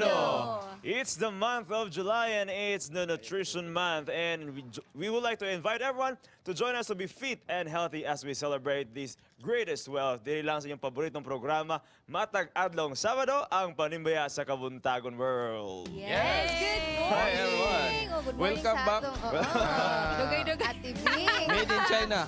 Sabado! It's the month of July and it's the Nutrition Month, and we would like to invite everyone to join us to be fit and healthy as we celebrate this greatest wealth. Diri lang sa inyong paboritong programa, matag adlong Sabado, ang Panimbaya sa Kabuntagon World. Yes! Good morning! Hi, everyone. Oh, good morning Welcome sa back. atong, oo. Dugay-dugay. Ate Bing. Made in China.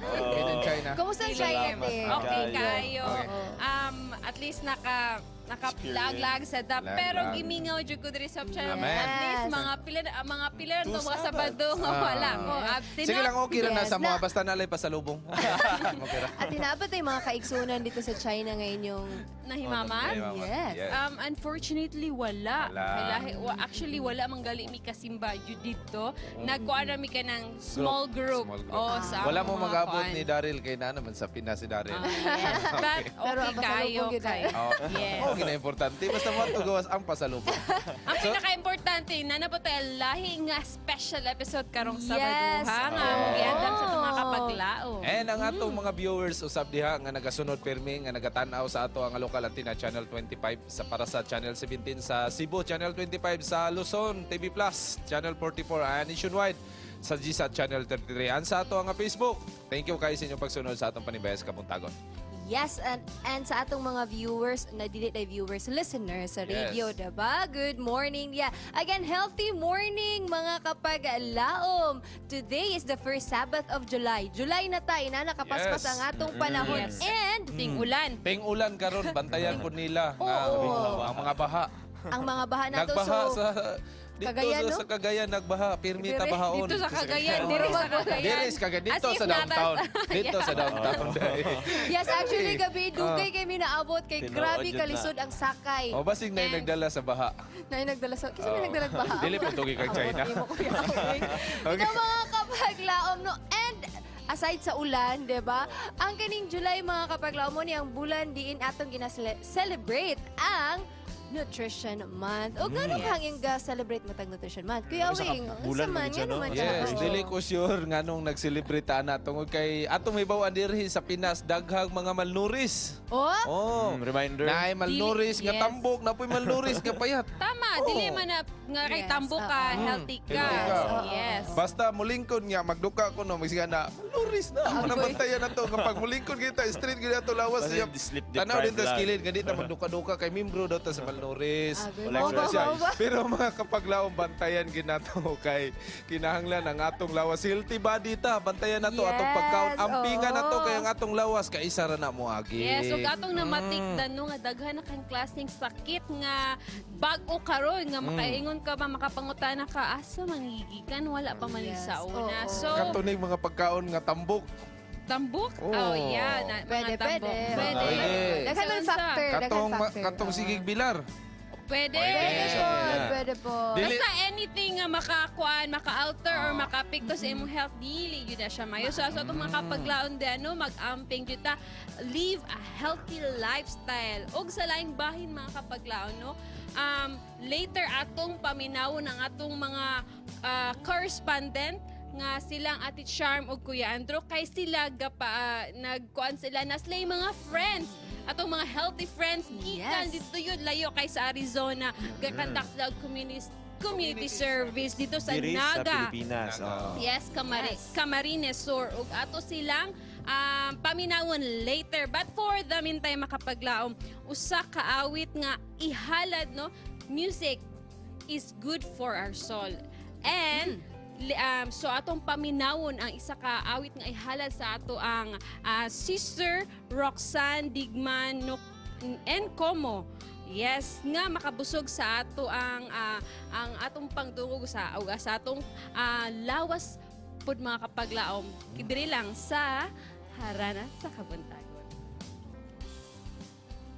Made in China. Kumusta ang China, Salamat. te? Okay Kayo. kayo. Okay. At least naka Experience. lag sa dap. Lag-lag. Pero gimingaw jud ko diri sa channel. Amen. At least mga pila Two to mga Sabbaths. Sabado nga wala ko. Absent Sige na. lang, okay ra na Yes, sa mga na- basta nalay pasalubong. Okay ra. At tinabot ay mga kaigsunan dito sa China ngayon yung Nahimamat? Yes. Unfortunately, wala. Wala. Actually, wala man gali mi kasimba jud dito. Nagkuha na mi ka ng small group. Small group. Oh, sa Wala among mo mga mag-abot kuan. ni Daryl kay na naman sa Pinas si Daryl. Ah, yes. But Pero okay ang kayo pasalubong yun, kayo. Oh. Yes. Oh, gina importante basta mo gawas ang pasalubong. Ang pinaka-importante, na na po tayo lahi nga special episode karong Yes. Sabado, ha? Nga Oo. giandam sa itong mga kapaglao. And ang atong mga viewers usab diha nga nagasunod pirmi nga nagatan-aw sa ato ang lokal antenna Channel 25 sa para sa Channel 17 sa Cebu, Channel 25 sa Luzon, TV Plus, Channel 44 and nationwide sa GSAT Channel 33 and sa ato ang Facebook. Thank you kayo sa inyong pagsunod sa atong Panimbaya sa Kabuntagon. Yes, and sa atong mga viewers, na dili na viewers, listeners sa radio, diba? Good morning. Yeah. Again, healthy morning, mga kapaglaom. Today is the first Sabbath of July. July na tayo na nakapaspas ang atong panahon. And Ting ulan. Ting ulan karon, bantayan po nila nga Oo. ang mga baha. Ang mga baha nato Nagbaha so sa dito Cagayan, sa, no? sa Cagayan nagbaha, pirmi Dire- ta bahaon. Dito sa Cagayan, diri sa Cagayan. Diri sa Cagayan, dito As if sa downtown. Dito sa downtown. Yes, actually gabi dugay kay mi naabot kay Tinuod grabe yun na. kalisod ang sakay. O basig na nagdala sa baha. Na nagdala sa kasi may Oo. nagdalag baha. Dili po tugi kag China. Abot nimo, Kuya Awing. Ito, mga kapaglaom, no, and aside sa ulan, 'di ba? Ang kaning July, mga kapaglaom, mo ni ang bulan diin atong gina-celebrate ang Nutrition Month. O gano'ng hangin ga celebrate matag Nutrition Month? Kuya Usa ka Wing, bulan unsa man man siya, nga no? naman siya? Yes, Oo. dili ko sure nganong nag-celebrate ana tungod kay atong hibaw diri sa Pinas daghang mga malnuris. Oh, Oh. Reminder. Naay malnuris nga Yes. tambok, napoy malnuris nga payat. Tama, Oo. dili man na nga kay tambok ka, healthy ka. Healthy ka. Yes. Basta mulingkod nga magduka ko no magsiga na malnuris na. Ako na Agoy. bantayan na to kapag mulingkod kita street gid ato lawas Basta siya. sleep Tanaw din deprived tas lang. kilid nga di ta magduka-duka kay membro daw ta sa malnuris. Agoy. Wala Mao ba, siya. mao ba? Pero mga kapaglaom, bantayan ginato kay kinahanglan ang atong lawas. Healthy body ta, bantayan nato atong pagkaon. Ampingan nato kay ang atong lawas kay isa ra na moagi. Yes, ug atong namatik no nga daghan na kang klaseng sakit nga bag-o karon nga makaingon ka ba makapangutana ka asa mangigikan wala pa man sa una. So Kato ning mga pagkaon nga tambok. Tambok? Oo. Oh, yeah, na, Pwede, mga tambok. pwede. Pwede. Pwede. Daghan man So, unsa? factor, daghan Katong factor. katong Oo. sigig bilar. Pwede. Pwede. Pwede po, pwede po. Basta anything nga makakuan, maka-alter or makaapekto sa imong health, dili yun na siya mayo. So, sa atong mga kapaglaon di ano, mag-amping jud ta, live a healthy lifestyle. Og sa laing bahin, mga kapaglaon, no, later atong paminawon ang atong mga correspondent nga silang Ate Charm ug Kuya Andrew kay sila gapa nagkuan sila na sila yung mga friends atong mga healthy friends gikan dito yun layo kay sa Arizona gakandak sila og community service dito sa Diri sa Naga. Pilipinas. Naga. Oo. Yes, Camarines Sur. Ug ato silang paminawon later. But for the meantime, makapaglaom, usa ka awit nga ihalad, no? Music is good for our soul. And so atong paminawon ang isa ka awit nga ihalad sa ato ang Sister Roxanne Digman no, and Como. Yes, nga makabusog sa ato ang atong pangdungog sa ug sa atong lawas pud, mga kapaglaom. Diri lang sa Harana sa Kabuntagon.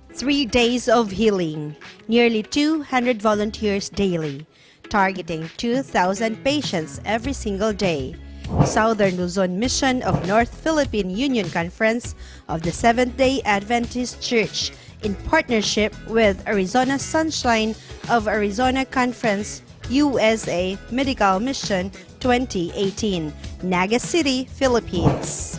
3 days of healing, nearly 200 volunteers daily, targeting 2,000 patients every single day. Southern Luzon Mission of North Philippine Union Conference of the Seventh day Adventist Church, in partnership with Arizona Sunshine of Arizona Conference USA Medical Mission 2018, Naga City, Philippines.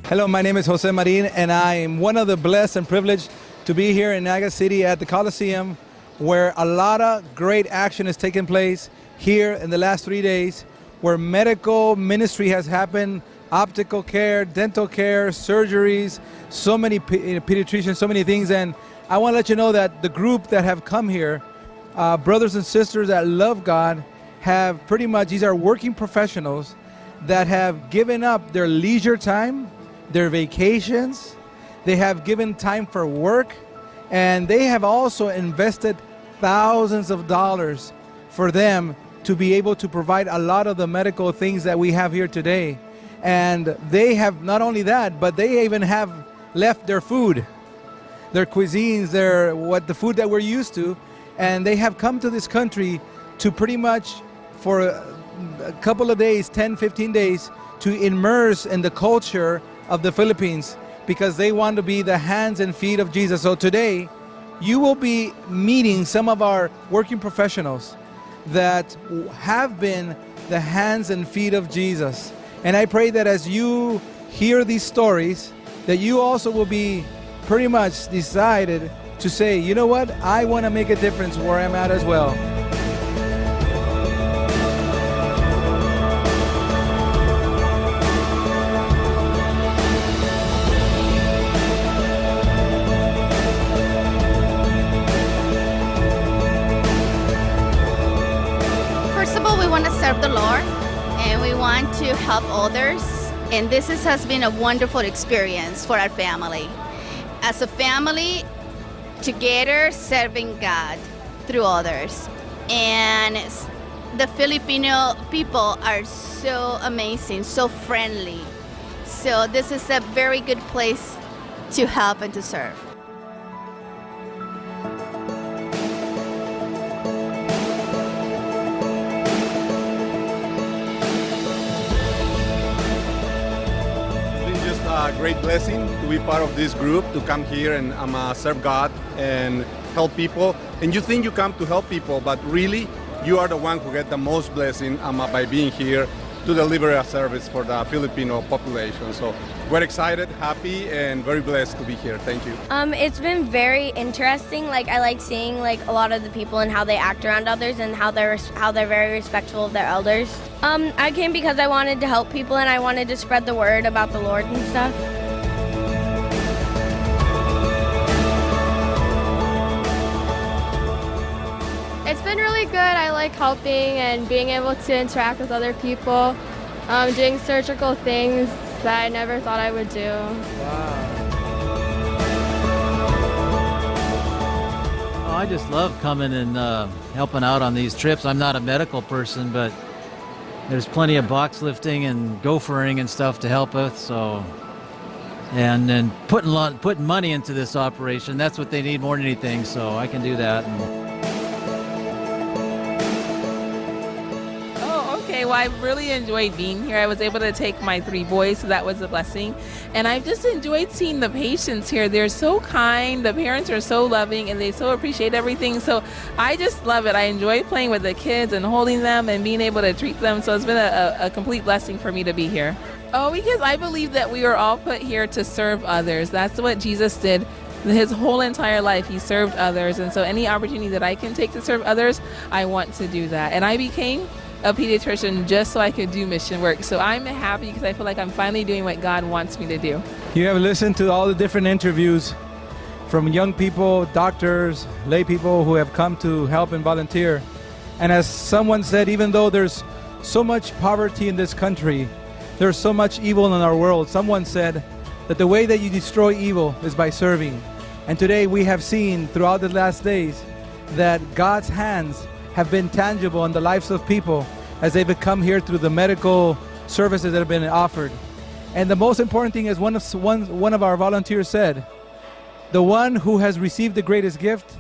Hello, my name is Jose Marin, and I am one of the blessed and privileged to be here in Naga City at the Coliseum, where a lot of great action has taken place here in the last 3 days, where medical ministry has happened, optical care, dental care, surgeries, so many pediatricians, so many things. And I want to let you know that the group that have come here, brothers and sisters that love God, have pretty much, these are working professionals that have given up their leisure time, their vacations, they have given time for work, and they have also invested thousands of dollars for them to be able to provide a lot of the medical things that we have here today. And they have not only that, but they even have left their food, their cuisines, their what the food that we're used to, and they have come to this country to pretty much for a couple of days, 10, 15 days, to immerse in the culture of the Philippines because they want to be the hands and feet of Jesus. So today, you will be meeting some of our working professionals that have been the hands and feet of Jesus. And I pray that as you hear these stories, that you also will be pretty much decided to say, "You know what, I want to make a difference where I'm at as well." First of all, we want to serve the Lord and we want to help others. And this has been a wonderful experience for our family. As a family, together serving God through others. And the Filipino people are so amazing, so friendly. So this is a very good place to help and to serve. It's been just a great blessing to be part of this group, to come here and serve God and help people. And you think you come to help people, but really you are the one who get the most blessing by being here to deliver a service for the Filipino population. So we're excited, happy, and very blessed to be here. Thank you. It's been very interesting. Like, I like seeing, like, a lot of the people and how they act around others and how they're very respectful of their elders. I came because I wanted to help people and I wanted to spread the word about the Lord and stuff. It's been really good. I like helping and being able to interact with other people, doing surgical things that I never thought I would do. Oh, I just love coming and helping out on these trips. I'm not a medical person, but there's plenty of box lifting and gophering and stuff to help with. So, and then putting money into this operation, that's what they need more than anything. So I can do that. And Oh, okay. Well, I really enjoyed being here. I was able to take my three boys, so that was a blessing. And I've just enjoyed seeing the patients here. They're so kind. The parents are so loving, and they so appreciate everything. So I just love it. I enjoy playing with the kids and holding them and being able to treat them. So it's been a complete blessing for me to be here. Oh, because I believe that we are all put here to serve others. That's what Jesus did his whole entire life. He served others. And so any opportunity that I can take to serve others, I want to do that. And I became a pediatrician just so I could do mission work. So I'm happy because I feel like I'm finally doing what God wants me to do. You have listened to all the different interviews from young people, doctors, lay people who have come to help and volunteer. And as someone said, even though there's so much poverty in this country, there's so much evil in our world, someone said that the way that you destroy evil is by serving. And today we have seen throughout the last days that God's hands have been tangible in the lives of people as they've come here through the medical services that have been offered. And the most important thing is one of our volunteers said, the one who has received the greatest gift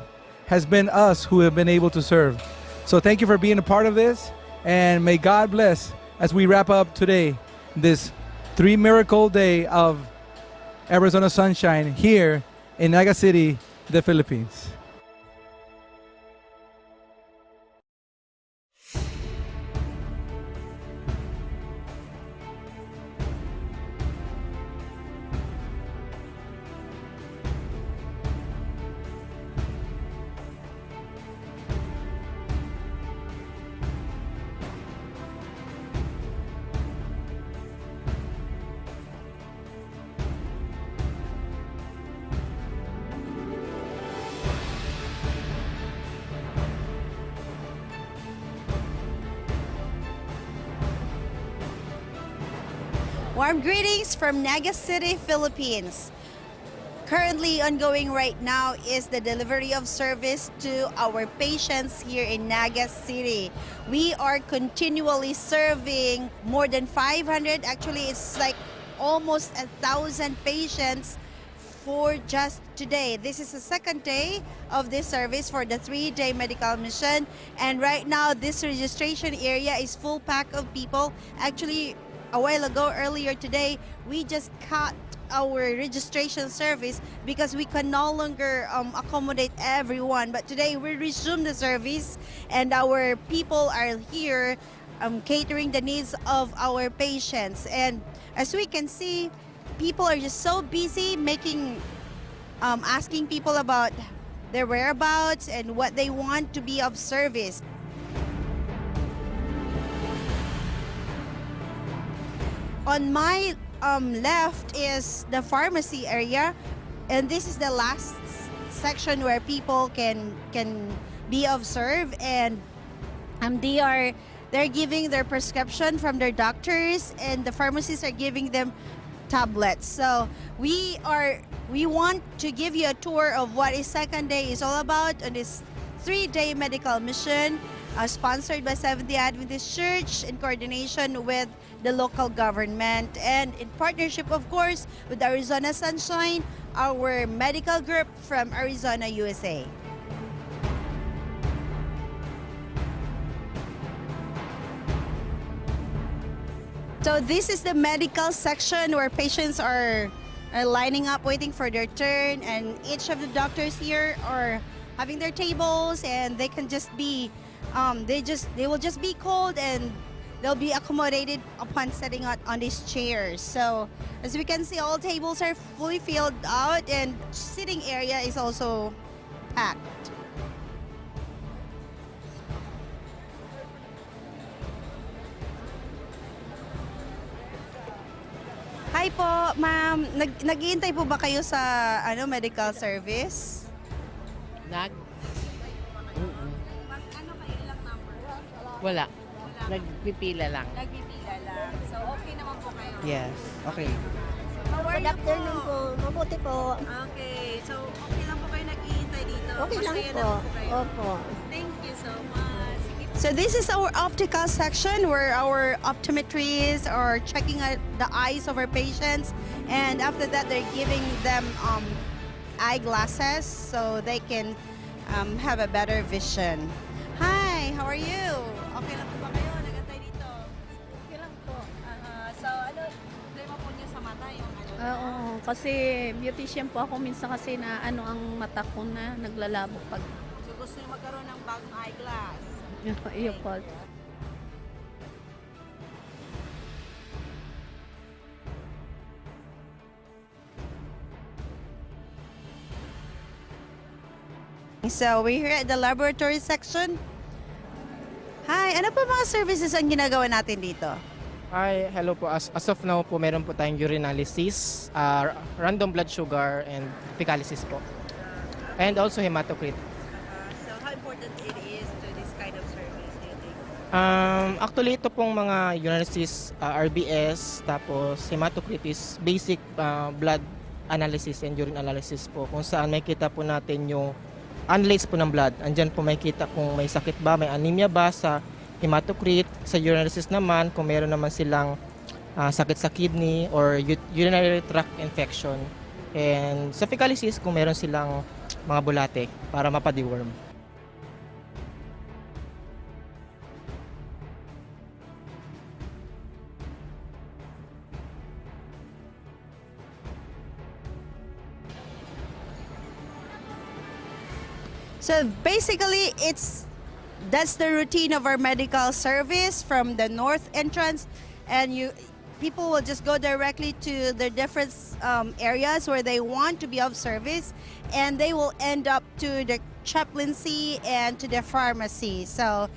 has been us who have been able to serve. So thank you for being a part of this, and may God bless as we wrap up today this three miracle day of Arizona Sunshine here in Naga City, the Philippines. Warm greetings from Naga City, Philippines. Currently ongoing right now is the delivery of service to our patients here in Naga City. We are continually serving more than 500, actually it's like almost 1,000 patients for just today. This is the second day of this service for the 3-day medical mission. And right now, this registration area is full pack of people. Actually, a while ago, earlier today, we just cut our registration service because we can no longer accommodate everyone. But today we resume the service and our people are here catering the needs of our patients. And as we can see, people are just so busy making, asking people about their whereabouts and what they want to be of service. On my left is the pharmacy area, and this is the last section where people can be observed, and they're giving their prescription from their doctors, and the pharmacists are giving them tablets. So we want to give you a tour of what is second day is all about on this 3-day medical mission, sponsored by Seventh-day Adventist Church in coordination with the local government and in partnership, of course, with Arizona Sunshine, our medical group from Arizona, USA. So this is the medical section where patients are lining up, waiting for their turn, and each of the doctors here are having their tables, and they can just be, they will just be called and they'll be accommodated upon sitting on these chairs. So as we can see, all tables are fully filled out and sitting area is also packed. Hi po, ma'am. Naghihintay po ba kayo sa medical service? Nag? Ano kayo, ilang number? Wala. Nagpipila lang. Nagpipila lang. So okay naman po kayo? Yes, okay. How are Good you afternoon po. Mabuti po. Okay. So okay lang po kayo naghihintay dito? Okay lang Masaya po. naman po kayo? Opo. Thank you so much. So this is our optical section where our optometrists are checking out the eyes of our patients, and after that they're giving them eyeglasses so they can have a better vision. Hi, how are you? Okay lang po ba kayo? Nagantay dito? Okay lang po. So ano, problema po niyo sa mata yung ano? Oo, kasi beautician po ako minsan kasi na ano ang mata ko na naglalabo pag So gusto niyo magkaroon ng bagong eyeglass? Iyo po. So we're here at the laboratory section. Hi, ano po mga services ang ginagawa natin dito? Hi, hello po. As of now po, meron po tayong urinalysis, random blood sugar, and fecalysis po. And also hematocrit. So how important it is to this kind of service, do you think? Actually, ito pong mga urinalysis, RBS, tapos hematocrit is basic blood analysis and urine analysis po. Kung saan makikita po natin yung analysis po ng blood. Andyan po makikita kung may sakit ba, may anemia ba sa hematocrit. Sa urinalysis naman, kung meron naman silang sakit sa kidney or urinary tract infection. And sa fecalysis, kung meron silang mga bulate para mapadeworm. So basically, that's the routine of our medical service from the north entrance, and people will just go directly to the different areas where they want to be of service, and they will end up to the chaplaincy and to the pharmacy. So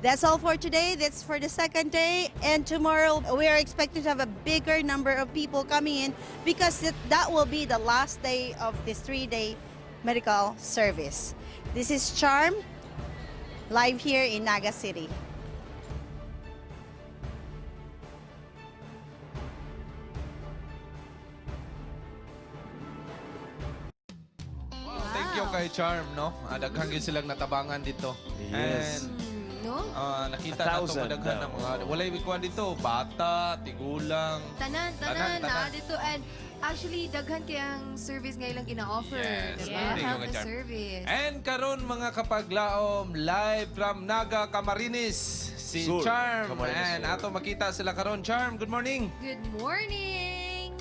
that's all for today. That's for the second day, and tomorrow we are expected to have a bigger number of people coming in because that will be the last day of this 3-day medical service. This is Charm, live here in Naga City. you kay Charm, no? Ah, daghan gyud silang natabangan dito. Yes. And No? Nakita A na to thousand madaghan daw. ng mga walay kuan dito, bata, tigulang. Tanan, Tanan, tanan, tanan. na dito. And actually, daghan kayang service nga ilang gina-offer. Yes, Diba? thank you, Health kay Charm. service. And karon, mga kapaglaom, live from Naga, Camarines, si Sur, Charm. Camarines And Sur. ato makita sila karon. Charm, good morning. Good morning!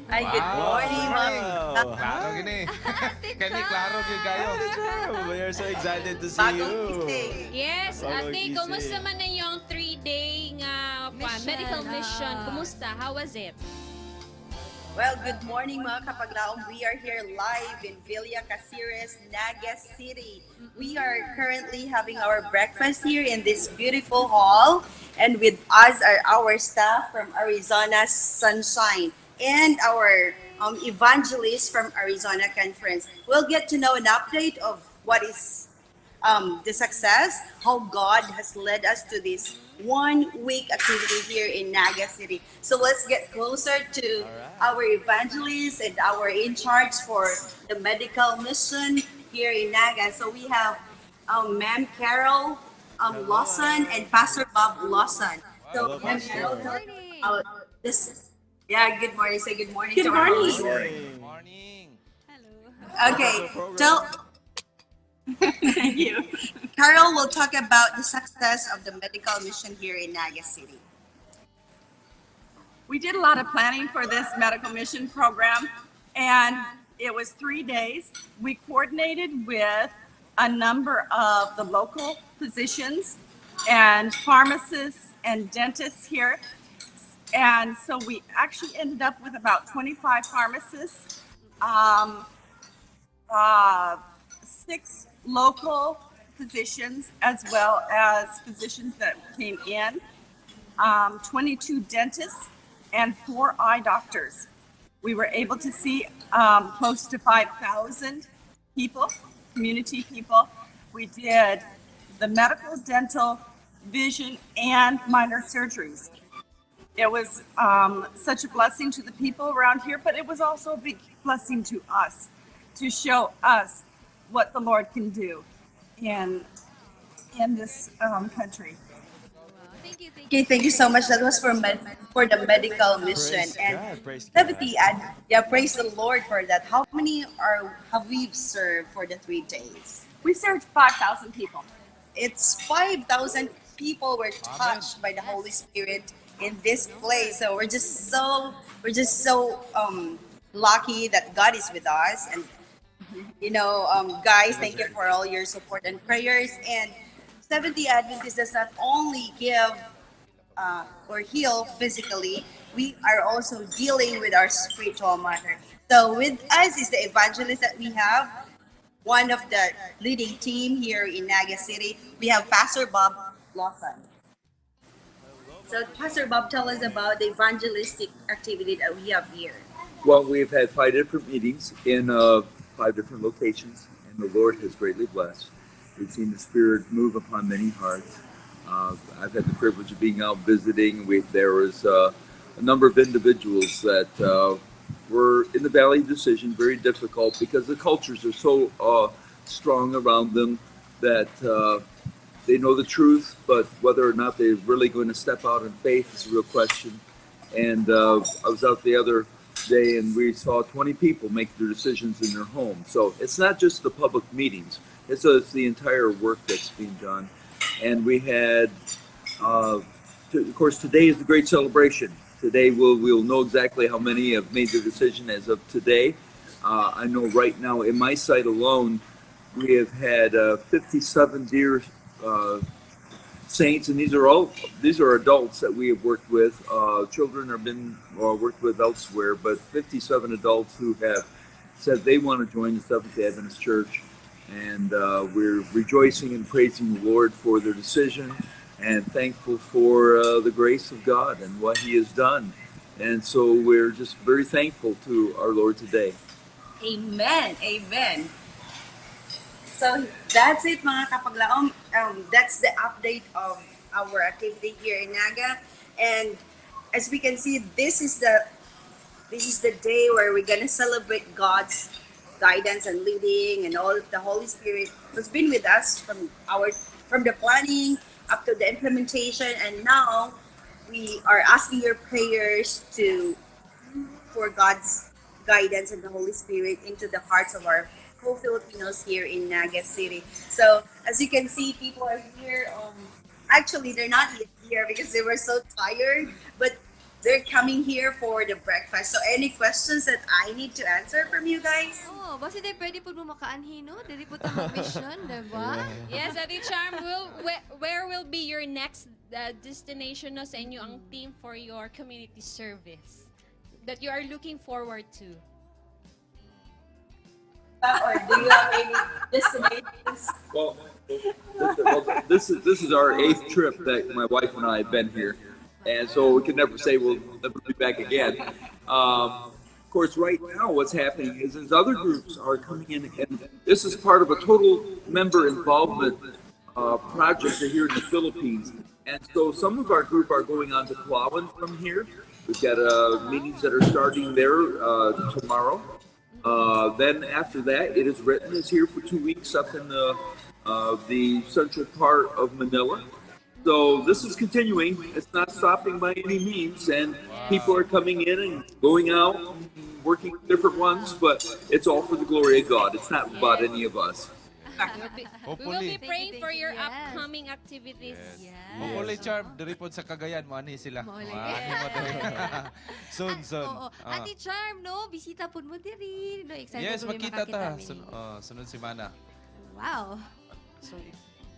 Ay, good morning, mga Wow. Klaro gini. Kani klaro gyud kayo. Charm, we are so excited to see Bagong you. gising. Yes, Bagong ate, gising. kumusta man na yung 3-day nga Mission, medical mission? ah. Kumusta? How was it? Well, good morning, mga kapaglaom. We are here live in Villa Caceres, Naga City. We are currently having our breakfast here in this beautiful hall. And with us are our staff from Arizona Sunshine and our evangelists from Arizona Conference. We'll get to know an update of what is the success, how God has led us to this one week activity here in Naga City. So let's get closer to our evangelists and our in charge for the medical mission here in Naga. So we have Ma'am Carol Lawson and Pastor Bob Lawson. So Hello, Ma'am Pastor. Carol, tell us about this. Yeah, good morning. Say good morning Good to our morning. host. Morning. Morning. Okay, tell Thank you. Carol will talk about the success of the medical mission here in Naga City. We did a lot of planning for this medical mission program, and it was 3 days. We coordinated with a number of the local physicians and pharmacists and dentists here. And so we actually ended up with about 25 pharmacists, six local physicians, as well as physicians that came in, 22 dentists, and four eye doctors. We were able to see close to 5,000 people, community people. We did the medical, dental, vision, and minor surgeries. It was such a blessing to the people around here, but it was also a big blessing to us to show us what the Lord can do in this country. Thank you, thank you. Okay, thank you so much. That was for the medical mission. Praise And God, praise God. 70 and yeah, praise the Lord for that. How many are have we served for the 3 days? We served 5,000 people. It's 5,000 people were touched by the Holy Spirit in this place. So we're just so lucky that God is with us. And guys, thank you for all your support and prayers. And Seventh-day Adventist does not only give or heal physically, we are also dealing with our spiritual matter. So with us is the evangelist that we have, one of the leading team here in Naga City. We have Pastor Bob Lawson. So Pastor Bob, tell us about the evangelistic activity that we have here. Well, we've had five different meetings in five different locations, and the Lord has greatly blessed. We've seen the Spirit move upon many hearts. I've had the privilege of being out visiting. There was a number of individuals that were in the valley of decision, very difficult because the cultures are so strong around them that they know the truth, but whether or not they're really going to step out in faith is a real question. And I was out the other day and we saw 20 people make their decisions in their home. So it's not just the public meetings, it's the entire work that's being done. And we had, of course, today is the great celebration. Today we'll know exactly how many have made their decision as of today. I know right now in my site alone, we have had 57 dear saints, and these are adults that we have worked with. Children have been worked with elsewhere, but 57 adults who have said they want to join the Seventh Day Adventist Church, and we're rejoicing and praising the Lord for their decision, and thankful for the grace of God and what He has done. And so we're just very thankful to our Lord today. Amen. Amen. So that's it, mga kapaglaom. That's the update of our activity here in Naga. And as we can see, this is the day where we're gonna celebrate God's guidance and leading and all of the Holy Spirit who's been with us from the planning up to the implementation, and now we are asking your prayers to for God's guidance and the Holy Spirit into the hearts of our co-Filipinos here in Naga City. So as you can see, people are here. Actually, they're not yet here because they were so tired, but they're coming here for the breakfast. So any questions that I need to answer from you guys? Oh, basta di pwede po mo makaanhi, no? Dili po ta mission, diba? Yes, Ate Charm, where will be your next destination, no, sa inyo ang team for your community service that you are looking forward to? Or do you have any destinations? Well, this is our eighth trip that my wife and I have been here, and so we can never say we'll never be back again. Of course, right now what's happening is other groups are coming in, and this is part of a total member involvement project here in the Philippines. And so some of our group are going on to Palawan from here. We've got meetings that are starting there tomorrow. Then after that, It Is Written is here for 2 weeks up in the central part of Manila. So this is continuing. It's not stopping by any means, and people are coming in and going out, and working with different ones, but it's all for the glory of God. It's not about any of us. We will be praying for your upcoming activities. Hopefully, Charm, diri pod sa Cagayan, moanhi sila. Mao lagi. Moanhi mo diri. Soon, soon. Oo. Ah. Ate Charm, no? Bisita po mo diri. No, excited Yes, po mi makita makakita ta. mi. Sunod semana. Wow.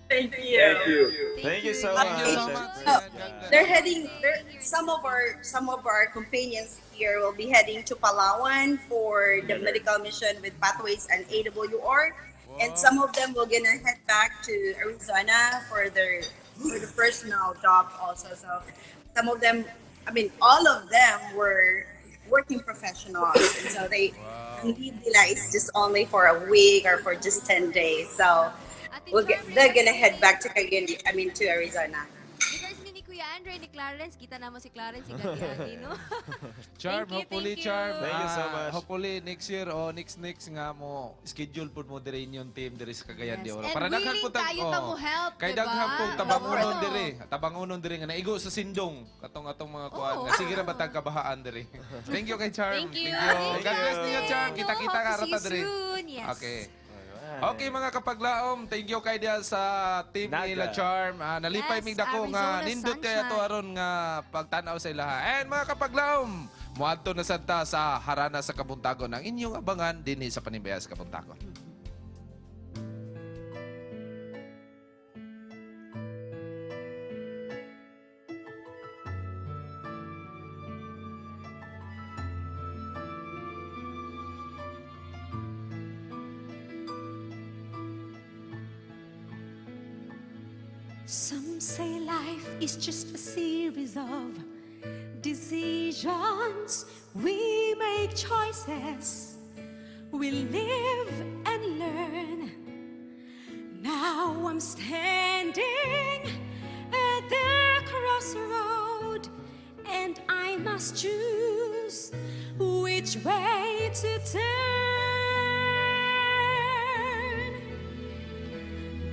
Thank you. Thank you. Thank you so much. Thank you so much. So, they're heading. They're, some of our companions here will be heading to Palawan for the medical mission with Pathways and AWR, and some of them will gonna head back to Arizona for the personal job also. So some of them, I mean, all of them were working professionals, and so they leave nila is just only for a week or for just 10 days. So they're gonna head back to Cagayan, I mean, to Arizona. Regards ni Kuya Andre, ni Clarence. Kita namo si Clarence, si Gagi no? Charm, Thank you, hopefully, thank you. Charm. Thank you so ah, much. Hopefully, next year o next next nga mo, schedule pud mo diri inyong team diri sa Cagayan de Yes. Oro. And Para daghan willing po tag- kayo ta oh. mo help, Kay diba? daghan pong tabangunon Oo. diri. Tabangunon diri nga naigo sa sindong katong atong mga kuan. Oo. Nga sige ra batang kabahaan diri. Thank you kay Charm. Thank you. God bless niyo, Charm. Kita-kita Hope ka to see rata you diri. soon. Yes. Okay. Okay, mga kapaglaom, thank you kay diha sa team Naga. nila Charm. Ah, nalipay Yes, mig dako nga Arizona nindot kay ato sunshine. aron nga pagtan-aw sa ilaha. And mga kapaglaom, moadto na sad ta sa harana sa Kabuntagon ang inyong abangan dinhi sa Panimbaya sa Kabuntagon. Some say life is just a series of decisions. We make choices, we live and learn. Now I'm standing at the crossroad, and I must choose which way to turn.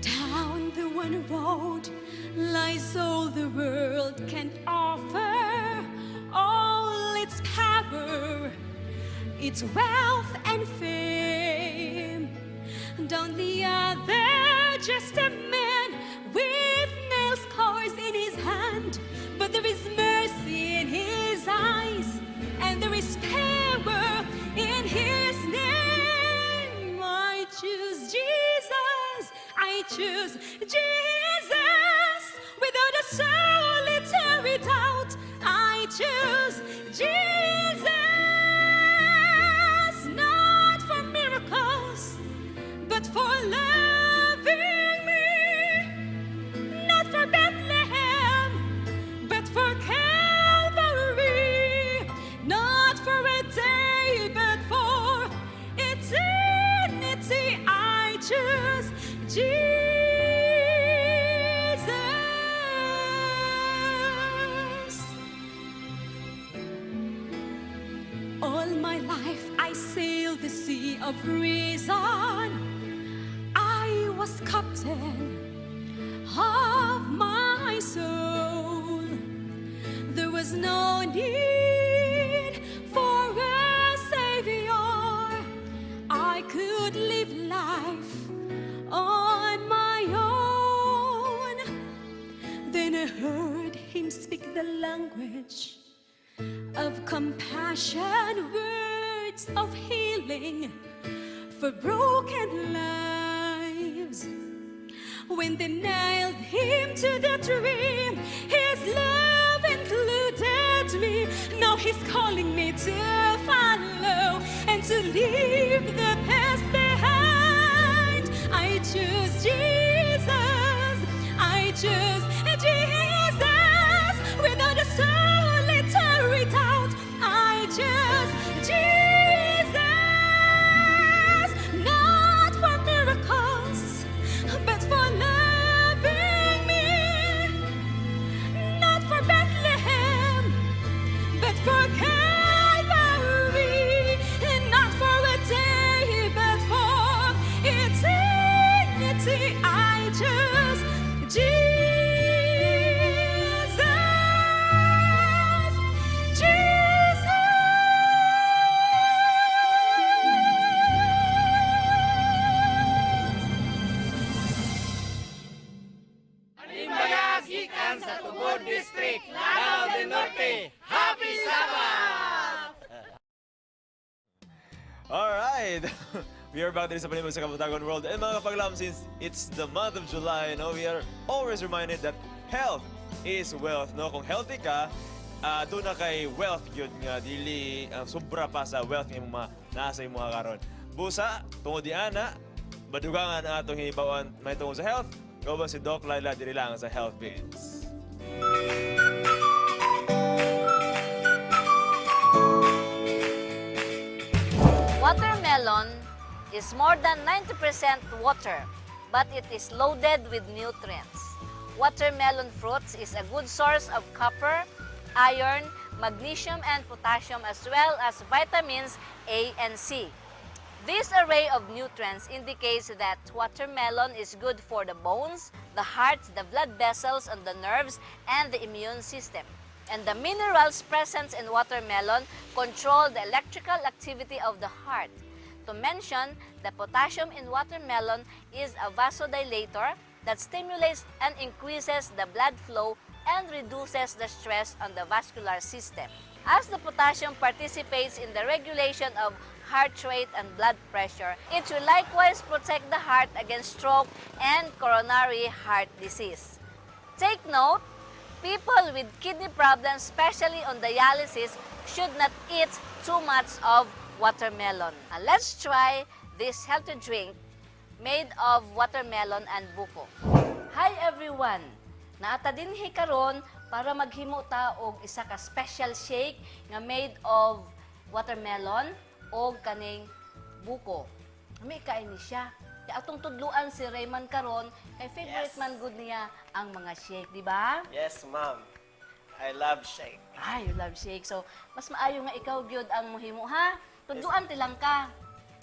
Down the one road lies all the world can offer, all its power, its wealth and fame. Down the other, just a man with nail scars in his hand, but there is mercy in his eyes, and there is power in his name. I choose Jesus. I choose Jesus without a solitary doubt. I choose Jesus, not for miracles, but for loving me. Not for Bethlehem, but for Calvary. Not for a day, but for eternity. I choose Jesus. All my life I sailed the sea of reason. I was captain of my soul. There was no need for a savior. I could live life on my own. Then I heard him speak the language of compassion, words of healing for broken lives. When they nailed him to the tree, his love included me. Now he's calling me to follow and to leave the past behind. I choose Jesus. I choose Jesus without a solitary doubt. I choose Jesus, not for miracles, but for loving me. Not for Bethlehem, but for Calvary. And not for a day, but for eternity. I choose Jesus. Jesus. Animbaga gikan sa Tubod District, Lanao del Norte. Happy Sabbath! Alright! We are back diri sa Panibog sa Kabutagon World. And mga kapaglaom, since it's the month of July, no, we are always reminded that health is wealth. No? Kung healthy ka, duna kay wealth gyud nga dili sobra pa sa wealth nga imong mga nasa imong mga karon. Busa, tungod di ana, badugangan ang atong hibawan may tungod sa health. Kauban si Doc Laila diri lang sa Health Beats. Watermelon is more than 90% water, but it is loaded with nutrients. Watermelon fruits is a good source of copper, iron, magnesium, and potassium, as well as vitamins A and C. This array of nutrients indicates that watermelon is good for the bones, the heart, the blood vessels, and the nerves, and the immune system. And the minerals present in watermelon control the electrical activity of the heart. To mention, the potassium in watermelon is a vasodilator that stimulates and increases the blood flow and reduces the stress on the vascular system. As the potassium participates in the regulation of heart rate and blood pressure, it will likewise protect the heart against stroke and coronary heart disease. Take note, people with kidney problems, especially on dialysis, should not eat too much of watermelon. And let's try this healthy drink made of watermelon and buko. Hi everyone! Naa ta dinhi karon para maghimo ta og isa ka special shake nga made of watermelon og kaning buko. Lami kaayo ni siya. Kaya atong tudluan si Rayman karon kay favorite man gud niya ang mga shake, di ba? Yes, ma'am. I love shake. Ay, you love shake. So, mas maayo nga ikaw gyud ang mohimo ha. Tudluan ti lang ka.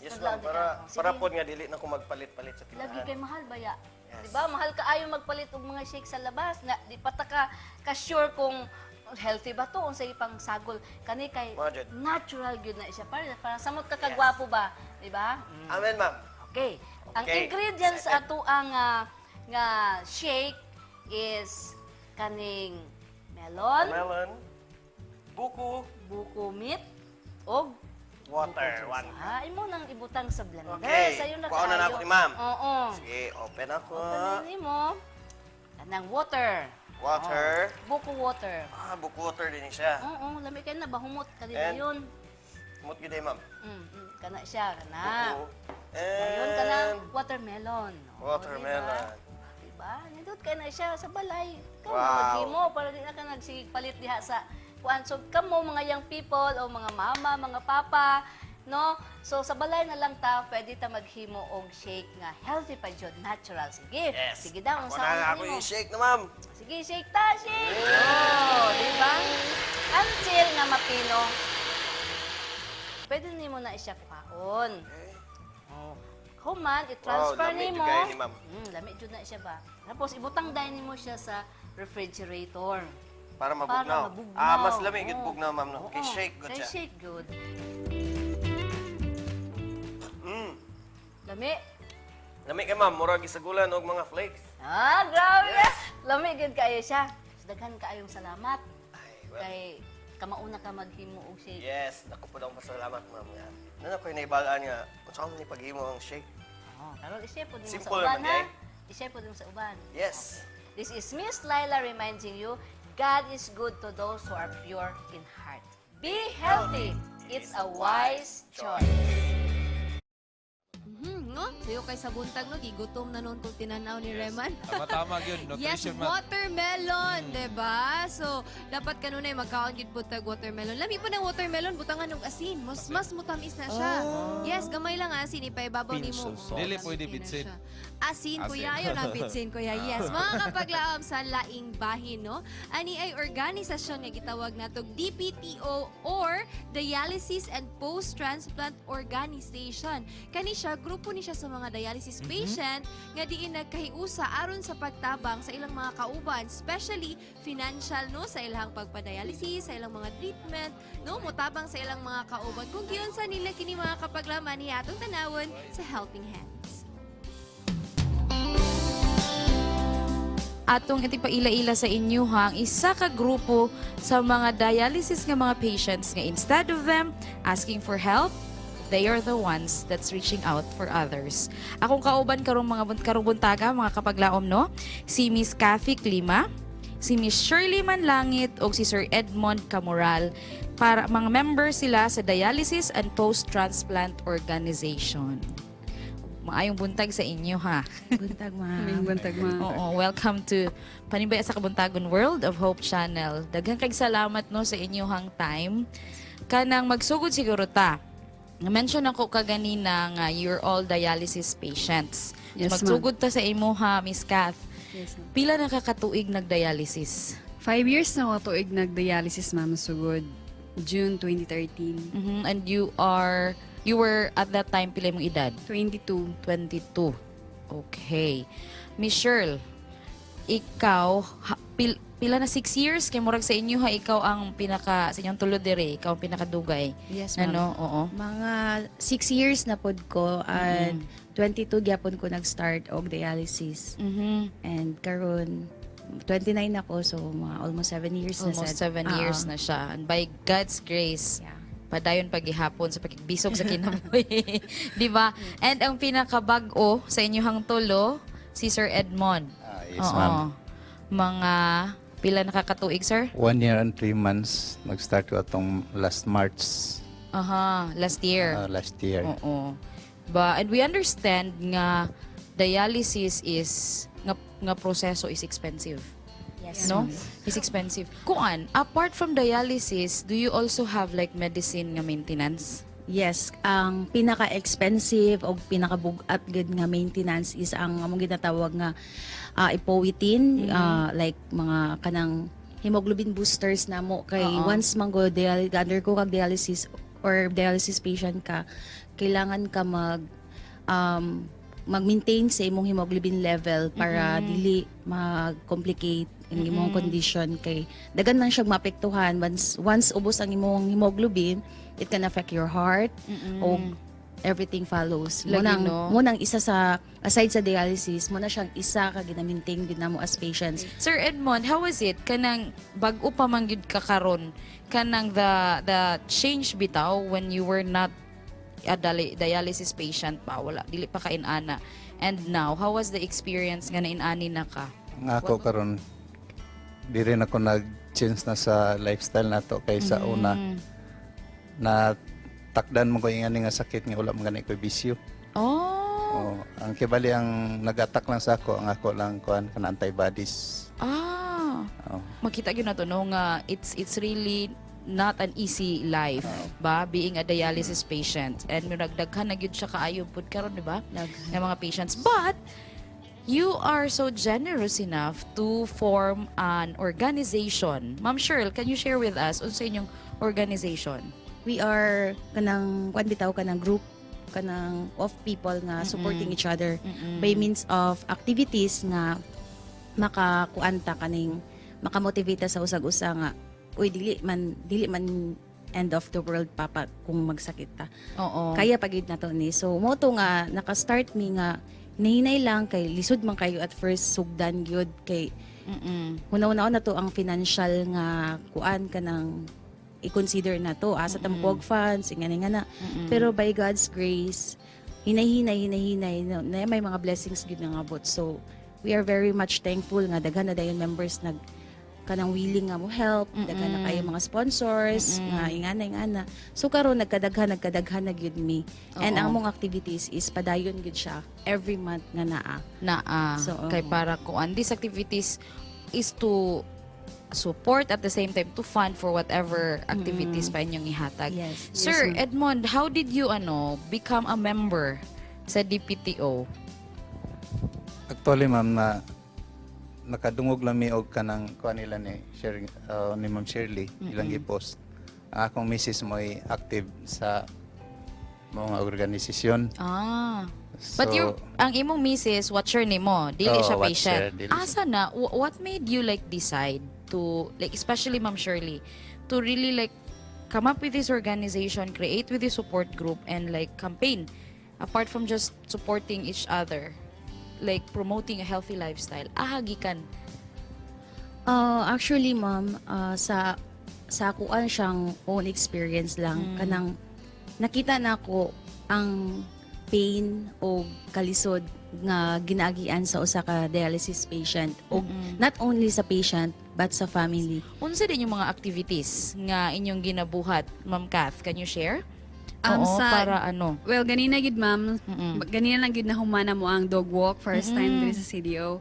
Yes, Tudluan ma'am. ti Para, ka. Oh, sige. para pod nga dili na ko magpalit-palit sa Lagi tindahan. kay mahal baya. Yes. Di ba? Mahal kaayo magpalit og mga shake sa labas. Na di pa ta ka sure kung healthy ba to unsay pang sagol kani kay Mao jud. natural gyud na siya. Para samot ka kagwapo ba, di ba? Amen, ma'am. Okay. Ang Okay. ingredients sa ato ang nga shake is kaning melon, Melon, buko, buko meat, og water, one. Ah, imo nang ibutang sa blender. Okay. Sayo na Kuhaon na kaayo. nako ni ma'am. Oo. Sige, open ako. Open na nimo. Kanang water. Water. Oh, buko water. Ah, buko water din siya. Oo, lami kay na bahumot kanina And- yun. Humot gyud eh, ma'am. Kana siya, kana. Buko. Ayun, kanang And watermelon. Oo, watermelon. Diba? Nindot kay na siya sa balay. Ikaw Wow. na maghimo para di na ka nagsigpalit diha sa kuan. So kamo mga young people o mga mama, mga papa, no? So sa balay na lang ta pwede ta maghimo og shake nga healthy pa jud, natural. Sige. Yes. Sige daw, Ako unsa na man ako nimo? i-shake na, ma'am. Sige, shake ta, shake. Oh, di ba? Until nga mapino. Pwede nimo na siya kuhaon. Human, i-transfer Wow, lami nimo. jud kayo ni ma'am. Lami jud na siya ba. Tapos ibutang dayon nimo siya sa refrigerator. Para mabugnaw. Para mabugnaw. Ah, mas lami gud Oo. bugnaw, ma'am, no. Kay Oo, shake gud kay siya. shake good. Lami. Lami kay ma'am, murag gisagulan og mga flakes. Ah, grabe. Lami gud kaayo siya. So, daghan kaayong salamat. Well. Kay kamauna ka maghimo og shake. Yes, naku po daw pasalamat, ma'am, nga. Nana ko'y naibalaan nga, kung saan ni paghimo ang shake. Oh, karon i-share po din mo sa Simple uban, naman, ha? eh. I-share po din mo sa uban. Yes. This is Miss Laila reminding you, God is good to those who are pure in heart. Be healthy. It's a wise choice. No? Sayo kay sa buntag, no? Gigutom na noon kung tinanaw ni Reman. Tama-tama gyud, Yes, nutrition month. watermelon, 'di ba? So, dapat kanunay magkaon gyud pud tag watermelon. Lami pa ng watermelon, butangan og asin. Mas mas mutamis na siya. Yes, gamay lang ang asin ipaibabaw Pinch nimo. of salt. Dili pwede bitsin. Asin, Asin. Kuya. Ayon ang bitsin, kuya. Yes. Mga kapaglaom sa laing bahin, no? Ani ay organisasyon nga gitawag natog DPTO or Dialysis and Post-Transplant Organization. Kani siya, grupo ni siya sa mga dialysis patient nga diin nagkahiusa aron sa pagtabang sa ilang mga kauban, especially financial, no, sa ilang pagpa-dialysis, sa ilang mga treatment, no, motabang sa ilang mga kauban. Kung giunsa nila kini, mga kapaglaom, ni atong tanawon sa Helping Hands. Atong itipaila-ila sa inyo ha, ang isa ka grupo sa mga dialysis nga mga patients nga instead of them asking for help, they are the ones that's reaching out for others. Akong kauban karong mga karong buntaga, mga kapaglaom, no, si Miss Kathy Clima, si Miss Shirley Manlangit o si Sir Edmond Camoral, para mga member sila sa Dialysis and Post-Transplant Organization. Maayong buntag sa inyo ha. Buntag, ma'am. Maayong buntag, ma'am. Oo, welcome to Panibaya sa Kabuntagon World of Hope Channel. Daghang kay salamat, no, sa inyong time. Kanang magsugod siguro ta. Na-mention ako kaganina nga you're all dialysis patients. Yes, ma'am. Magsugod ta sa imo ha, Miss Kath. Yes, ma'am. Pila na ka katuig nagdialysis? 5 years na ako tuig nag-dialysis, ma'am, sugod June 2013. And you were at that time pila imong edad? 22. 22. Okay. Miss Shirl, ikaw pila na, 6 years kay murag sa inyo ha, ikaw ang pinaka sa inyong tulod dire, ikaw ang pinakadugay. Yes, ma'am. Ano? Oo. Mga 6 years na pod ko and 22 gyapon ko nag-start og dialysis. And karon 29 ako, so mga almost 7 years na Almost sad. 7 years na siya. And by God's grace, padayon paghihapon sa pakigbisog sa kinabuhi. Di ba? And ang pinakabag-o sa inyong tulo, si Sir Edmond. Ah, yes, ma'am. Mga pila nakakatuig, sir? 1 year and 3 months. Nag-start ko atong last March. Aha, last year. Last year. Oo. Ba, and we understand nga dialysis is nga proseso is expensive. Yes, No? ma'am. Is expensive. Kuan, apart from dialysis, do you also have like medicine nga maintenance? Yes, ang pinaka-expensive o pinaka-bugat gud nga maintenance is ang among ginatawag nga epoetin, like mga kanang hemoglobin boosters namo kay once man go undergo kag dialysis or dialysis patient ka, kailangan ka mag-maintain sa imong hemoglobin level para dili mag-complicate ang imong condition kay dagan man siya maapektuhan. Once ubos ang imong hemoglobin, it can affect your heart o everything follows. Lagi, Mo nang no? mo nang isa sa, aside sa dialysis, mo na siyang isa ka gina-maintain gid namo as patients. Sir Edmond, how was it kanang bag-o pa man gyud ka karon, kanang the change bitaw when you were not a dialysis patient pa, wala, dili pa ka inana, and now, how was the experience nga nainani na ka? Ang ako karon, di rin ako nag-change na sa lifestyle nato kay sa una na takdan mo ko yung ani nga sakit nga wala man gani ko bisyo. Oh, ang kibali ang nag-attack lang sa ako, ang ako lang kuan kana antibodies. Oh. Makita gyud nato, no, nga it's really not an easy life ba, being a dialysis patient, and murag daghan na gyud siya kaayo pud karon, di ba, nga mga patients. But you are so generous enough to form an organization. Ma'am Cheryl, can you share with us unsa inyong organization? We are kanang kuan bitaw, kanang group kanang of people nga supporting each other by means of activities nga makakuanta kaning makamotivate sa usag-usa nga, "Uy, dili man end of the world papa kung magsakit ta. Kaya pa gyud nato ni." So mo to nga naka-start mi nga hinahinay lang kay lisod man kayo at first sugdan gyud kay una-una na to ang financial nga kuan, kanang i-consider na to asa ta mm funds, ingani nga na. Pero by God's grace, hinay-hinay, hinay-hinay na may mga blessings gyud nga abot. So we are very much thankful nga daghan na dayon members nag kanang willing nga mo help, daghan na kayo mga sponsors nga ingana ingana. So karon nagkadaghan, nagkadaghan na gyud mi. And ang among activities is padayon gyud siya every month nga naa. Naa. So, oo. Kay para kuan, these activities is to support, at the same time to fund for whatever activities pa inyong ihatag. Yes. Sir Yes, ma'am. Edmond, how did you ano become a member sa DPTO? Actually, ma'am, na nakadungog lang mi og kanang kuan nila ni Shir, ni Ma'am Shirley, ilang gi-post. Ang akong misis mo ay active sa mga organisasyon. Ah. So, But your ang imong misis, watcher nimo, dili Oo, siya watcher, patient. dili siya. Asa na what made you like decide to like, especially Ma'am Shirley, to really like come up with this organization, create with this support group and like campaign apart from just supporting each other, like promoting a healthy lifestyle? Aha gikan? Actually, ma'am, sa akuan siyang own experience lang. Kanang nakita na ako ang pain o kalisod nga ginaagian sa usa ka dialysis patient o not only sa patient but sa family. Unsa din yung mga activities nga inyong ginabuhat, Ma'am Kath? Can you share? Oo, para ano? Well, ganina gid, ma'am. Ganina lang gid na humana mo ang dog walk, first time diri sa CDO.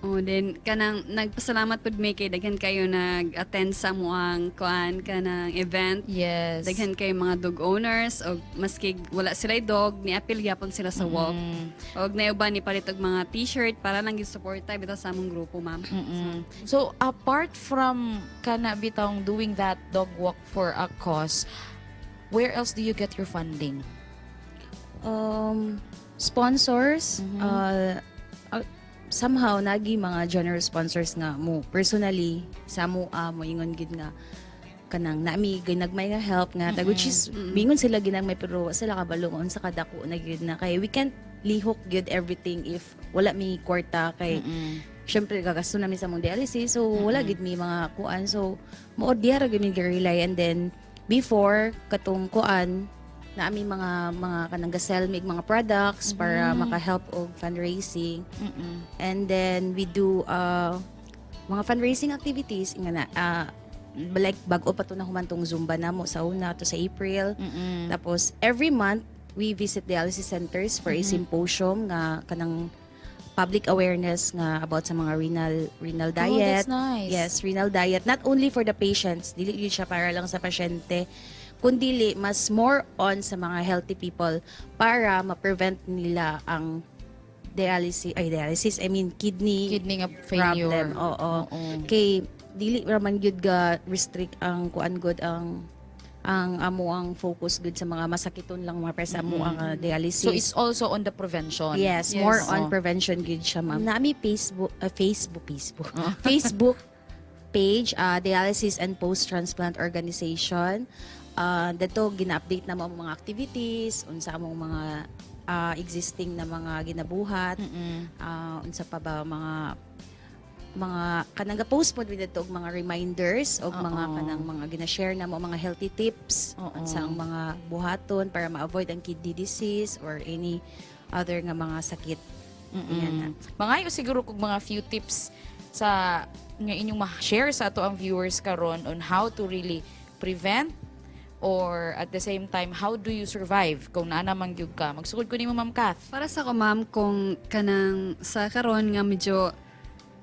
Oh, then kanang nagpasalamat pud mi kay daghan kayo nag-attend sa amoang kuan, kanang event. Daghan kayo mga dog owners og maski wala sila dog, niapil gyapon sila sa walk. Og nauban ni palit og mga t-shirt para lang gi-suporta bitaw sa among grupo, ma'am. So apart from kana bitawng doing that dog walk for a cause, where else do you get your funding? Sponsors, somehow nagi mga general sponsors nga mo personally sa mo mo ingon gid nga kanang nami ginagmay nga help nga tag, which is mingon sila ginagmay pero wa sila kabalo kung unsa kadako na gyud na kay we can't lihok gyud everything if wala mi kwarta kay syempre gagasto namin sa mong dialysis, so wala gid mi mga kuan. So mo diha ra gyud mi rely. And then before katong kuan na ami mga kanang gasell mig mga products para maka-help og fundraising. And then we do mga fundraising activities nga na like bag-o pa to na humantong Zumba namo sa una to sa April. Tapos every month we visit dialysis centers for a symposium nga kanang public awareness nga about sa mga renal Oh, diet. that's nice. Yes, renal diet, not only for the patients, dili yun siya para lang sa pasyente kundi mas more on sa mga healthy people para ma-prevent nila ang dialysis, ay dialysis, I mean kidney Kidney nga failure. problem. Oo. Kay dili ra man gyud ga restrict ang kuan gud, ang amo ang focus gud sa mga masakiton lang mga sa amo ang dialysis. So it's also on the prevention. Yes, more on Oo. Prevention gud siya, ma'am. Nami Facebook Facebook page, Dialysis and Post-Transplant Organization. Dito gina-update na mo ang mga activities, unsa among mga existing na mga ginabuhat, unsa pa ba, mga kanang ga-post pod mi didto og mga reminders og mga kanang mga gina-share na mo mga healthy tips unsa ang mga buhaton para ma-avoid ang kidney disease or any other nga mga sakit. Yan na. Mangayo siguro kog mga few tips sa nga inyong ma-share sa ato ang viewers karon on how to really prevent or at the same time how do you survive kung naa naman gyud ka. Magsugod ko nimo, Ma'am Kath. Para sa ko, ma'am, kung kanang sa karon nga medyo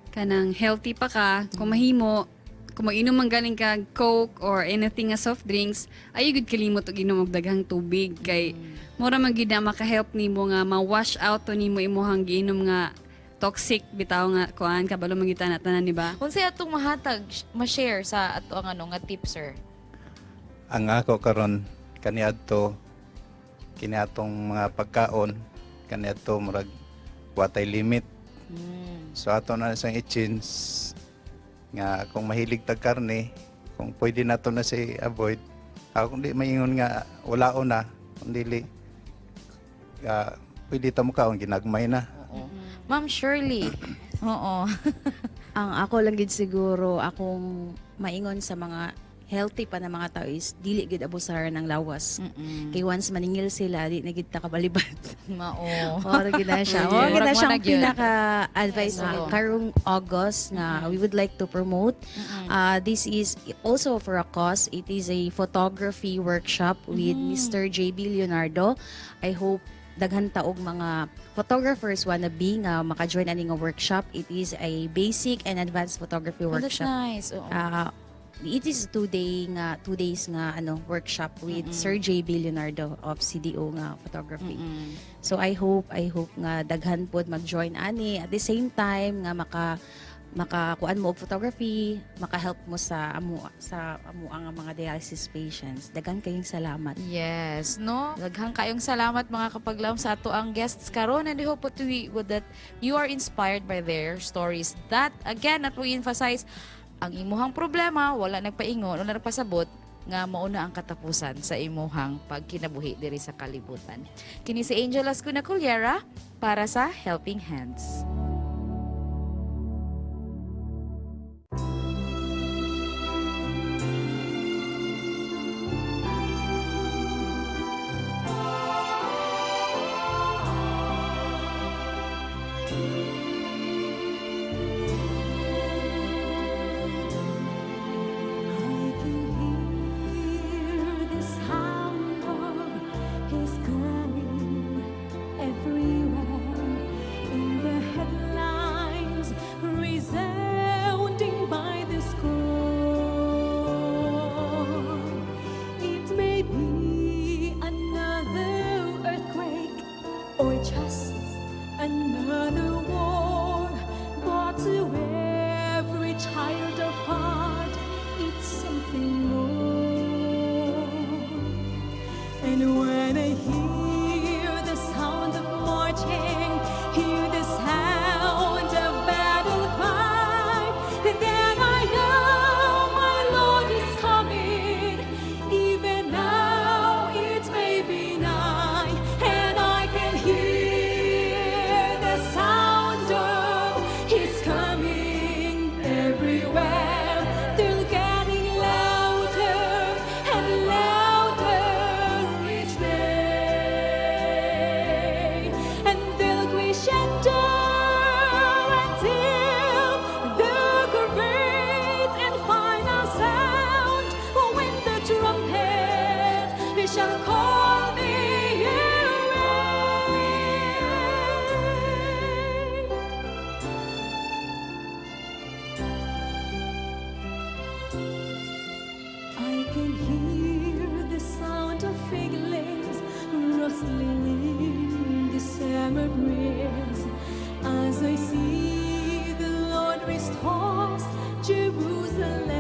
kanang healthy pa ka, kung mahimo, kung mag-inom man galing ka Coke or anything nga soft drinks, ayo gud kalimot og inom og daghang tubig kay mura man gid na maka-help nimo nga ma-wash out to nimo imuhang giinom nga toxic bitaw nga kuan, kabalo man gyud ta na tanan, di ba? Unsay atong mahatag, ma-share sa ato ang ano nga tips, sir? Ang ako karon kaniadto Kini atong mga pagkaon kaniadto murag watay limit. So ato na siyang i-change nga kung mahilig tag karne, kung pwede nato na siya avoid. Ako kung di maingon nga wala na, kung dili pwede ta mo kaon ginagmay na. Ma'am Shirley. Oo. Ang ako lang gid siguro akong maingon sa mga healthy pa na mga tao is dili gid abusaran ang lawas. Kay once maningil sila, di na gid ta kabalibad. Mao. Mao gid na siya. Mao gid na Murag mo siyang na gyud. pinaka-advice Yes, oo. karong August nga we would like to promote. This is also for a cause. It is a photography workshop with Mr. JB Leonardo. I hope daghan taog mga photographers wanna be nga maka-join ani nga workshop. It is a basic and advanced photography Oh, that's workshop. nice. Oo. It is 2 days nga ano workshop with Sir JB Leonardo of CDO nga photography. So I hope nga daghan pod mag-join ani at the same time nga makakuan mo og photography, maka-help mo sa amo ang mga dialysis patients. Daghan kayong salamat. Yes, no? Daghang kayong salamat, mga kapaglaom, sa ato ang guests karon, and we hope that we would that you are inspired by their stories. That again, at we emphasize ang imuhang problema, wala nagpaingon, wala nagpasabot nga mauna ang katapusan sa imuhang pagkinabuhi diri sa kalibutan. Kini si Angel Ascuna Cullera para sa Helping Hands. I can hear the sound of His coming everywhere in the headlines, resounding by the score. It may be another earthquake or just another war, but to every child of God, it's something more. And when I hear the sound of marching, hear the sound of battle cry, then I know my Lord is coming. Even now it may be nigh, and I can hear the sound of His coming everywhere. They're getting louder and louder each day, and they'll crescendo until the great and final sound when the trumpet shall call me away. I can hear the sound of fig leaves rustling in the summer breeze as I see the Lord restores Jerusalem.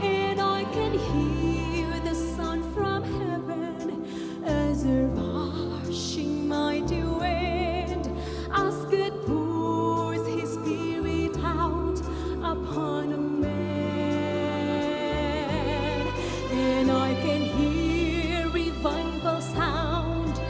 And I can hear the sound from heaven as a rushing mighty wind, as God pours His Spirit out upon a man. And I can hear revival sound,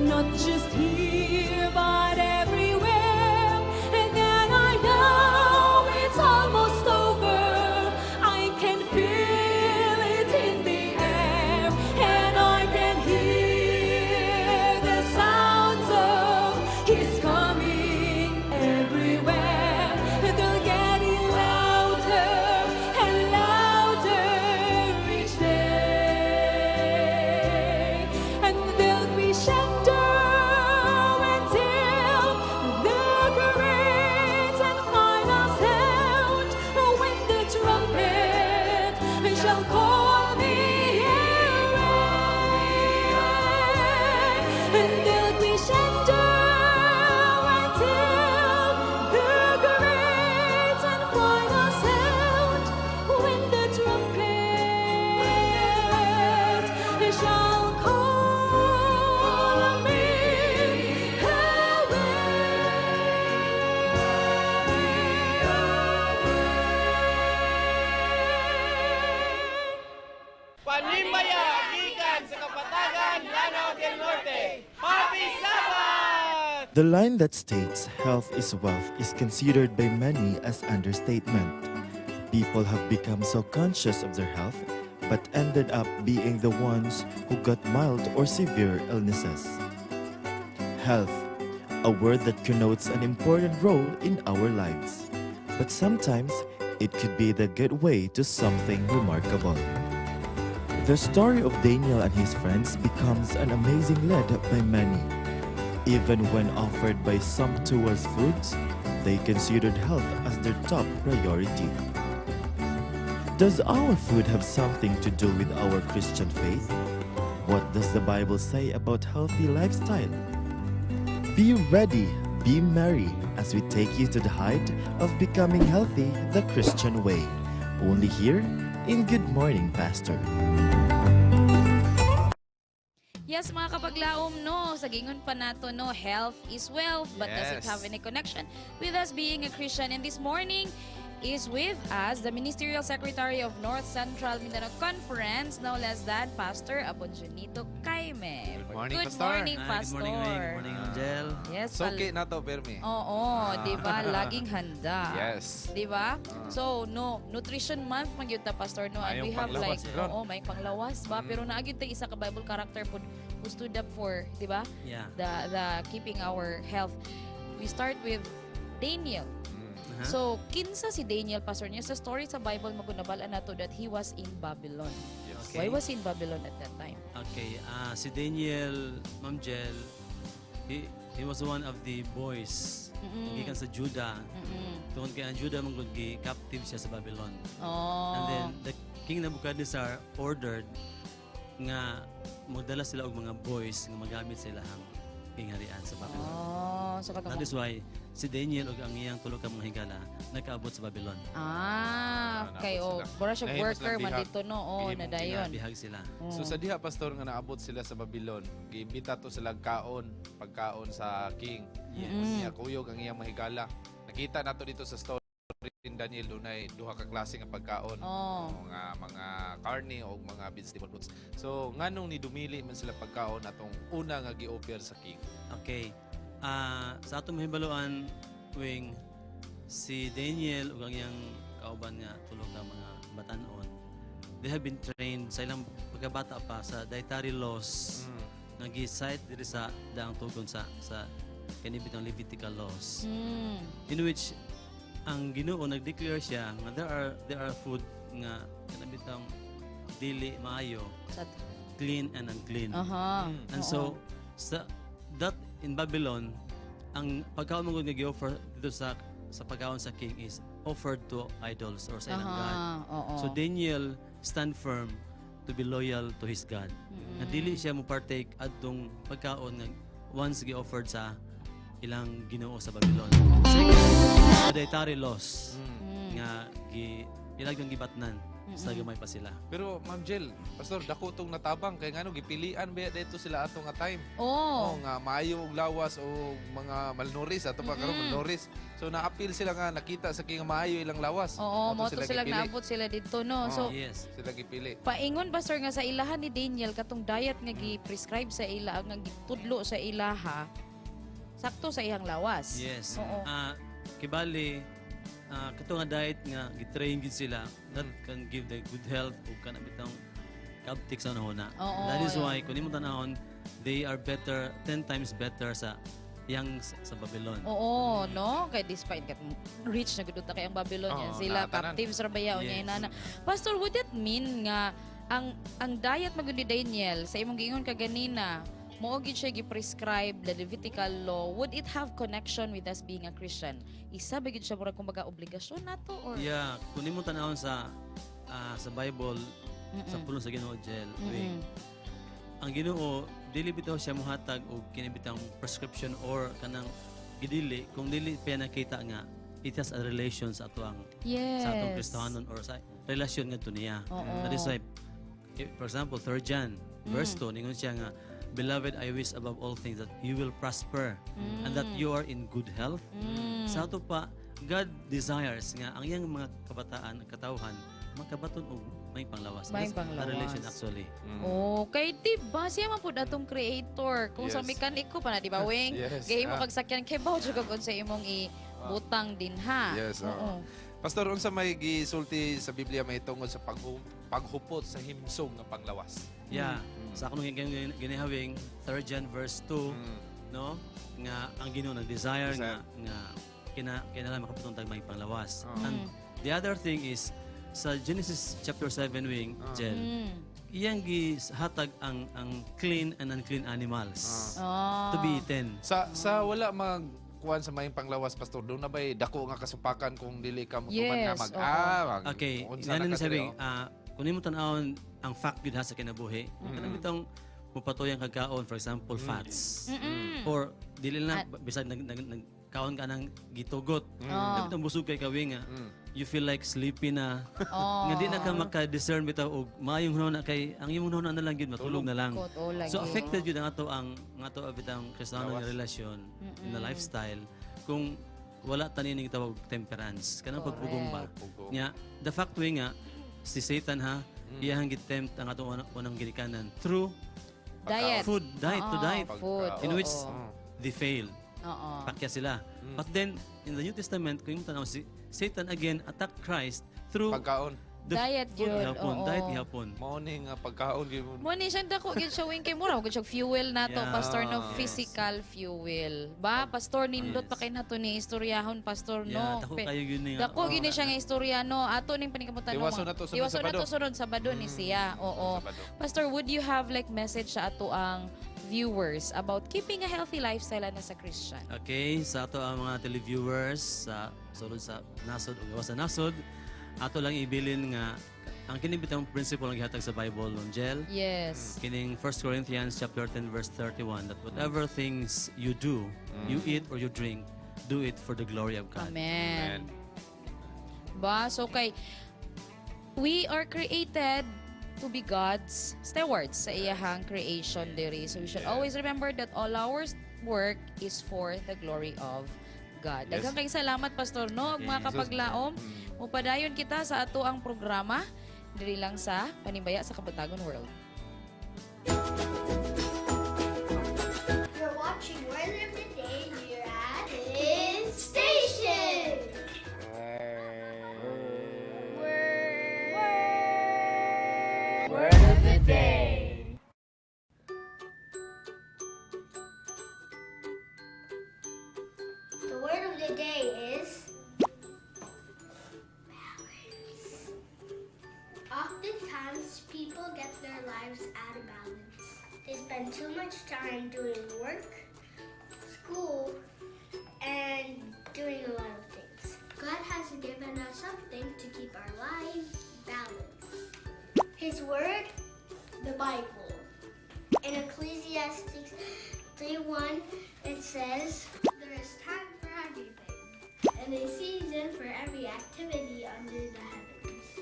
not just here but everywhere. And then I know it's almost over. I can feel it in the air, and I can hear the sounds of His coming everywhere. They're getting louder and louder each day, and they'll crescendo until The line that states "health is wealth" is considered by many as understatement. People have become so conscious of their health but ended up being the ones who got mild or severe illnesses. Health, a word that connotes an important role in our lives. But sometimes it could be the gateway to something remarkable. The story of Daniel and his friends becomes an amazing lead by many. Even when offered by sumptuous foods, they considered health as their top priority. Does our food have something to do with our Christian faith? What does the Bible say about healthy lifestyle? Be ready, be merry as we take you to the height of becoming healthy the Christian way. Only here in Good Morning Pastor. Yes, mga kapaglaom, no, sa gingon pa nato, no, health is wealth, but does it have any connection with us being a Christian? And this morning is with us the Ministerial Secretary of North Central Mindanao Conference, no less than Pastor Abonjonito Kaime. Good morning, Good Pastor. morning, Hi, good Pastor. morning, Wing. Good morning, Angel. Yes, Suki na to, permi. Oo, di ba? Laging handa. Di ba? So, no, Nutrition Month man gyud ta, Pastor, no? And Mayong we have like, panglawas ron. Oo, may panglawas ba? Pero naa gyud tay isa ka Bible character pud who stood up for, di ba? Yeah. The keeping our health. We start with Daniel. So, kinsa si Daniel, Pastor, niya? Sa story sa Bible, magunabal nato that he was in Babylon. Why was he in Babylon at that time? Okay, si Daniel, Ma'am Jel, he was one of the boys gikan sa Judah. Tungod kay ang Judah man gud gi captive siya sa Babylon. And then the King Nebuchadnezzar ordered nga magdala sila og mga boys nga magamit sa ilahang gingharian sa Babylon. Oh, so katong That is why si Daniel ug ang iyang tulo ka mga higala nakaabot sa Babylon. Ah, kay Naabot oh, sila. mura siya Nahimo worker silang man bihag. dito, no. Oh, Gihimong nadayon. Bihag sila. So sa diha, Pastor, nga naabot sila sa Babylon, giimbita to sila kaon, pagkaon sa king. Niya kuyog ang iyang mahigala. Nakita nato dito sa story ni Daniel, dunay duha ka klase nga pagkaon. Nga mga karne o mga vegetable foods. So nganong nidumili man sila pagkaon atong una nga gi-offer sa king? Okay. Sa atong mahibaluan, wing si Daniel ug ang iyang kauban nga tulo ka mga batan-on, they have been trained sa ilang pagkabata pa sa dietary laws nga gi-cite diri sa daang tugon sa kani bitang Levitical laws, in which ang Ginoo nag-declare siya nga there are food nga kana bitang dili maayo, clean and unclean. And so sa that in Babylon, ang pagkaon mo nga gi-offer dito sa pagkaon sa king is offered to idols or sa ilang god. So Daniel stand firm to be loyal to his God. Na dili siya mo partake adtong pagkaon nga once gi-offered sa ilang Ginoo sa Babylon. Second, the dietary laws nga gi ilang yung gibatnan sa gamay pa sila. Pero Ma'am Jill, Pastor, dako tong natabang kay ngano gipilian ba dito sila ato nga time? Oh. Nga maayo og lawas o mga malnourished ato pa karon, malnourished. So naapil sila nga nakita sa king maayo ilang lawas. Oo, Mao mo to sila gipili. naabot sila dito, no. Oo, So sila gipili. Paingon, Pastor, nga sa ilahan ni Daniel katong diet nga gi-prescribe sa ila, nga gitudlo sa ilaha, sakto sa iyang lawas. Yes. Oo. Kibali kato nga diet nga gitrain gid sila that can give the good health ug kana bitang kabtik sa hunahuna. That is why kung imo tanawon, they are better, 10 times better sa yang sa Babylon. Oo, no? Kay despite kat rich na gud ta kay ang Babylon yan Oo, sila naatanan. captives ra ba yaw niya inana. Pastor, would that mean nga ang diet magud ni Daniel sa imong giingon kaganina, mao gid siya gi-prescribe the Levitical law, would it have connection with us being a Christian? Isa ba gid siya murag kumbaga obligasyon nato or Yeah, kung imo tanawon sa Bible, sa pulong sa Ginoo, Jel, wait. Ang Ginoo dili bitaw siya muhatag og kini bitang prescription or kanang gidili kung dili pa nakita nga it has a relation sa ato ang sa atong Kristohanon or sa relasyon ngadto niya. That is why, for example, 3 John verse 2, ningon siya nga, "Beloved, I wish above all things that you will prosper and that you are in good health." Sa ato pa, God desires nga ang iyang mga kabataan, katawhan, makabaton og may panglawas. Maayong That's the panglawas. Relation actually. Oh, kay di ba siya man pud atong creator. Kung sa mekaniko pa na di ba, Wing? Yes, Gahimo ah. kag sakyan kay bawo jud kag unsa imong ibutang din ha. Yes, Oo. oo. Pastor, unsa may gisulti sa Biblia mahitungod sa paghupot sa himsog nga panglawas? Yeah. Sa akong ginihawing 3 John verse 2, no? Nga ang Ginoo nag-desire nga nga kinahanglan makaputon tag may panglawas. And the other thing is sa Genesis chapter 7, Wing, Jel, iyang gihatag ang clean and unclean animals to be eaten. Sa wala mag kuan sa maayong panglawas, pastor, doon na ba'y dako nga kasupakan kung dili ka mutuman nga Yes, mag oo. mag Okay, unsa nga na na ka sabi, diri, oh. kung nimo tan-awon ang fact gyud ha sa kinabuhi, kanang bitong mupatuyang kagkaon, for example, fats. Or dili na bisag nag, nag, nagkaon ka ng gitugot. Bitong busog kay kawi nga you feel like sleepy na. Nga di na ka maka-discern bitaw og maayong hunahuna kay ang imong hunahuna na lang gyud matulog na lang. Kot, oh, lagi. So affected gyud ang ato bitang Kristiyano nga Lawas. relasyon in the lifestyle kung wala tani ning tawag temperance kanang pagpugong ba. Pugong. Nya the fact way nga si Satan ha iyahang gitempt ang atong unang ginikanan through Diet. food, diet to Oo, diet. food, In which oo. they fail. Oo. Pakya sila. But then in the New Testament kung imong tan-aw si Satan again attacked Christ through Pagkaon. the Diet food yun, gihapon, oo. diet gihapon. Mao ni nga pagkaon gyud mo. Mo ni siya dako gyud siya, Wing, kay mura gyud siya fuel nato, pastor, no, physical fuel. Ba, pastor, nindot pa kay nato ni istoryahon, pastor, no. Yeah, dako kayo gyud ni nga. Dako gyud ni siya nga istorya, no. Ato ning panikamutan, no. Diwason na to sunod Diwason na Sabado. to sunod Sabado ni siya. Oo. Sabado. Pastor, would you have like message sa ato ang viewers about keeping a healthy lifestyle ana sa Christian? Okay, sa ato ang mga televiewers sa sulod sa nasod o gawas sa nasod, ato lang ibilin nga ang kini bitang principle ang gihatag sa Bible nun, Jel. Yes. Kining 1 Corinthians chapter 10 verse 31 that whatever things you do, you eat or you drink, do it for the glory of God. Amen. Ba, so kay we are created to be God's stewards sa iyahang creation diri. So we should always remember that all our work is for the glory of God. Yes. Daghang kayong salamat, Pastor, no, ug mga Yes. kapaglaom. Mupadayon kita sa ato ang programa diri lang sa Panimbaya sa Kabatagon World. You're watching Word of the Day here at this station. Word of the day. The word of the day is balance. Oftentimes, people get their lives out of balance. They spend too much time doing work, school, and doing a lot of things. God has given us something to keep our lives balanced. His word, the Bible. In Ecclesiastes 3:1, it says, "There is time for everything, and a season for every activity under the heavens."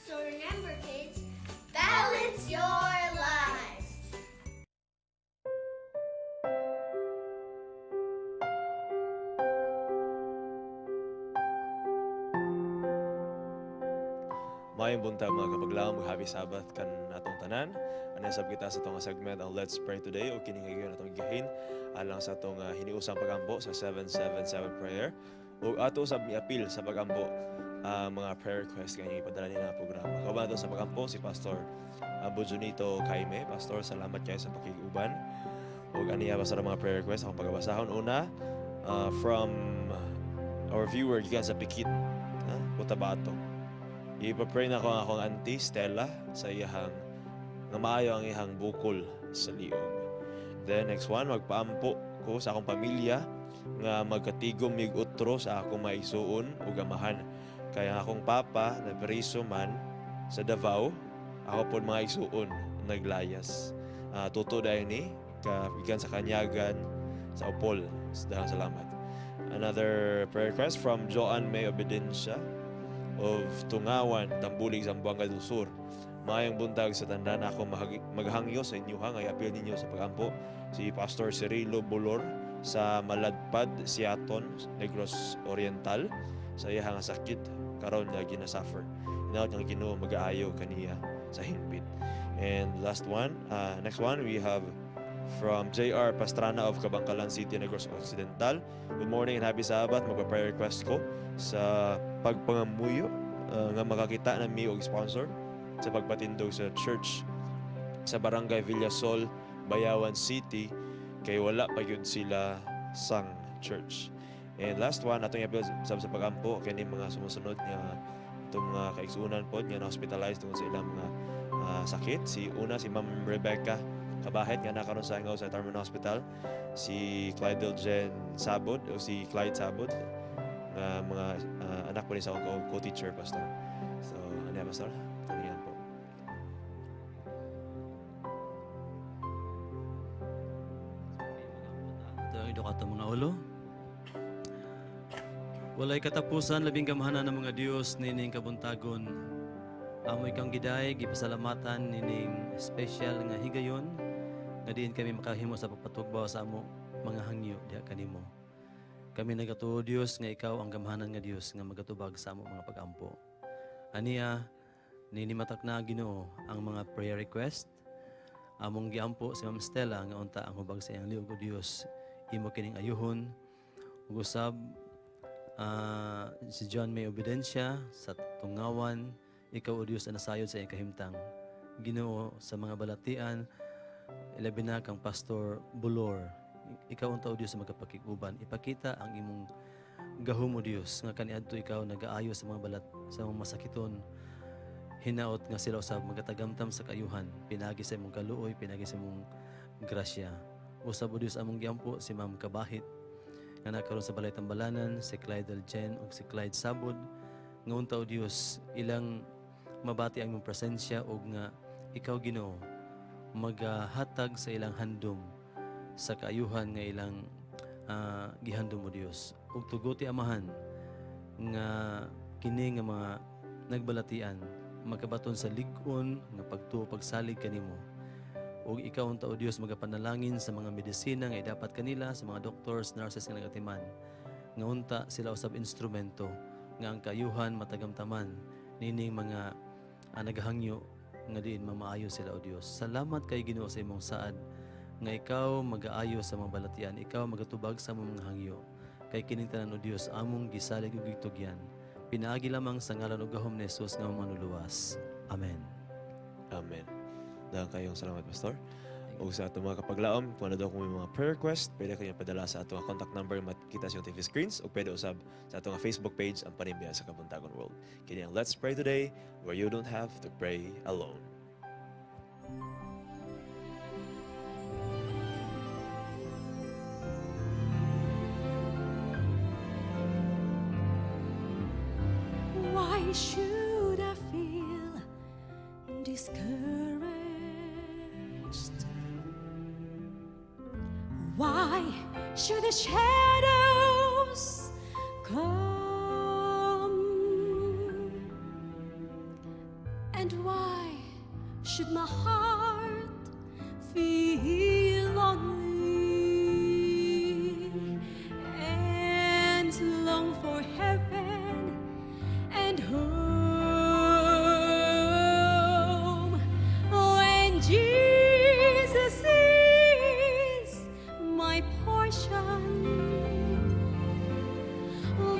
So remember, kids, balance your lives. Maayong buntag, mga kapaglaom, happy Sabbath kan atong tanan. Ano sab kita sa atong segment ang Let's Pray Today o kini nga atong gihin alang sa atong hiniusang pagampo sa 777 prayer ug ato sab miapil sa pagampo mga prayer request nga inyong ipadala nila nga programa. Kauban nato sa pagampo si Pastor Bujunito Kaime. Pastor, salamat kayo sa pakig-uban. Ug aniya basta mga prayer request akong pagabasahon. Una, from our viewer gikan sa Pikit, Cotabato. Ipapray na ko ang akong auntie Stella sa iyahang nga maayo ang iyahang bukol sa liog. Then next one, magpaampo ko sa akong pamilya nga magkatigom mig utro sa akong maigsuon ug amahan. Kaya ang akong papa na priso man sa Davao, ako pod mga igsuon naglayas. Tuto dayon ni gikan sa Kanyagan sa Opol. Daghang salamat. Another prayer request from Joanne May Obedencia of Tungawan, Tambulig, Zamboanga del Sur. Maayong buntag sa tanan, ako maghangyo sa inyo ha, nga iapil ninyo sa pagampo si Pastor Cirilo Bolor sa Maladpad, Siaton, Negros Oriental sa iyang sakit. karon nga ginasuffer. Hinaot nga Ginoo magaayo kaniya sa hingpit. And last one, next one, we have from JR Pastrana of Kabangkalan City, Negros Occidental. Good morning and happy Sabbath. Magpa-prayer request ko sa pagpangamuyo nga makakita na mi og sponsor sa pagpatindog sa church sa Barangay Villasol, Bayawan City, kay wala pa gyud sila sang church. And last one, atong iapil sab sa pagampo kini mga sumusunod nga itong mga kaigsuonan pod nga na-hospitalized tungod sa ilang mga sakit. Si una, si Ma'am Rebecca Kabahit nga nakaroon sa Angaw sa Terminal Hospital, si Clyde Jen Sabod o si Clyde Sabod nga mga anak po ni sa akong co-teacher, Pastor. So, ano yan, Pastor? Ano yan po? Ito ang idok ato mga ulo. Walay katapusan, labing gamhanan ng mga Diyos, nining kabuntagon. Amoy kang giday, gipasalamatan nining special nga higayon, nga diin kami makahimo sa pagpatugbaw sa amo mga hangyo diha kanimo. Kami nagatuo, Dios, nga ikaw ang gamhanan nga Dios nga magatubag sa amo mga pagampo. Aniya, ninimatak na Ginoo ang mga prayer request. Among giampo si Ma'am Stella nga unta ang hubag sa iyang liog, o Dios, imo kining ayuhon. Ug usab si John May Obedencia sa Tungawan, ikaw o Dios ang nasayod sa iyang kahimtang. Ginoo, sa mga balatian, ilabi na kang Pastor Bulor, ikaw unta o Dios ang magapakiguban. Ipakita ang imong gahom o Dios nga kaniadto ikaw nagaayo sa mga balat, sa mga masakiton. Hinaot nga sila usab magatagamtam sa kaayuhan, pinagi sa imong kaluoy, pinagi sa imong grasya. Usab o Dios among giampo si Ma'am Kabahit nga nakaroon sa Balay Tambalanan, si Clyde Aljen ug si Clyde Sabod, nga unta o Dios ilang mabati ang imong presensya ug nga ikaw Ginoo magahatag sa ilang handom sa kaayuhan nga ilang gihandom o Dios. Ug tuguti Amahan nga kini nga mga nagbalatian makabaton sa lig-on nga pagtuo pagsalig kanimo. Ug ikaw unta o Dios magapanalangin sa mga medisina nga idapat kanila, sa mga doctors, nurses nga nagatiman, nga unta sila usab instrumento nga ang kaayuhan matagamtaman nining mga nagahangyo nga diin mamaayo sila o Dios. Salamat kay Ginoo sa imong saad nga ikaw magaayo sa mga balatian, ikaw magatubag sa among mga hangyo. Kay kining tanan o Dios among gisalig ug gitugyan. Pinaagi lamang sa ngalan ug gahom ni Jesus nga manluluwas. Amen. Amen. Dahil kayong salamat, Pastor. O sa atong mga kapaglaom, kung ano daw kung may mga prayer request, pwede kayo padala sa atong contact number makita sa iyong TV screens o pwede usab sa atong Facebook page ang Panimbiya sa Kabuntagon World. Kini ang Let's Pray Today, where you don't have to pray alone. Why should I feel discouraged? Why should the shadows come? And why should my heart feel lonely and long for heaven and home when Jesus is my portion,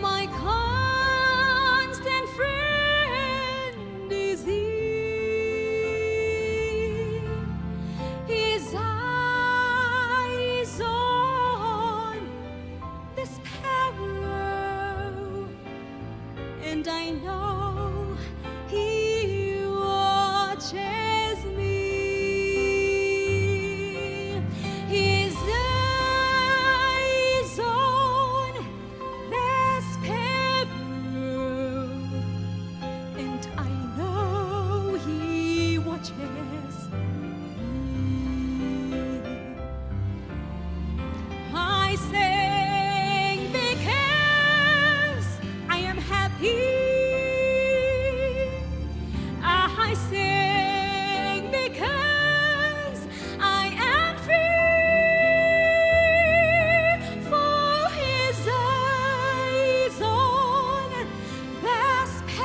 my constant friend is He. His eye is on the sparrow, and I know He watches me. His eye is on the sparrow, and I know He watches me. I sing because I am happy. I sing because I am free. For His eye is on the sparrow,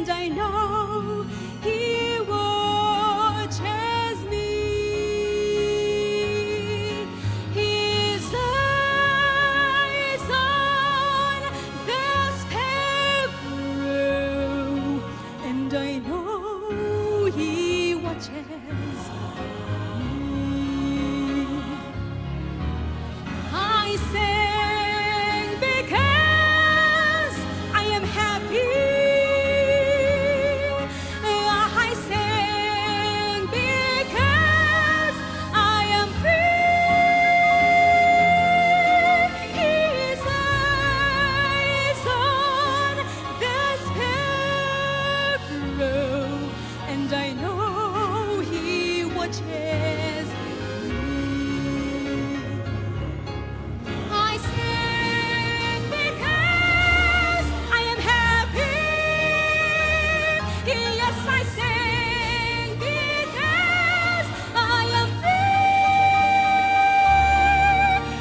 and I know He watches me. His eyes on the sparrow, and I know He watches me. I sing because I am happy. I sing because I am free. His eyes on the sparrow, and I know He watches me. I sing because I am happy. Yes, I sing because I am free.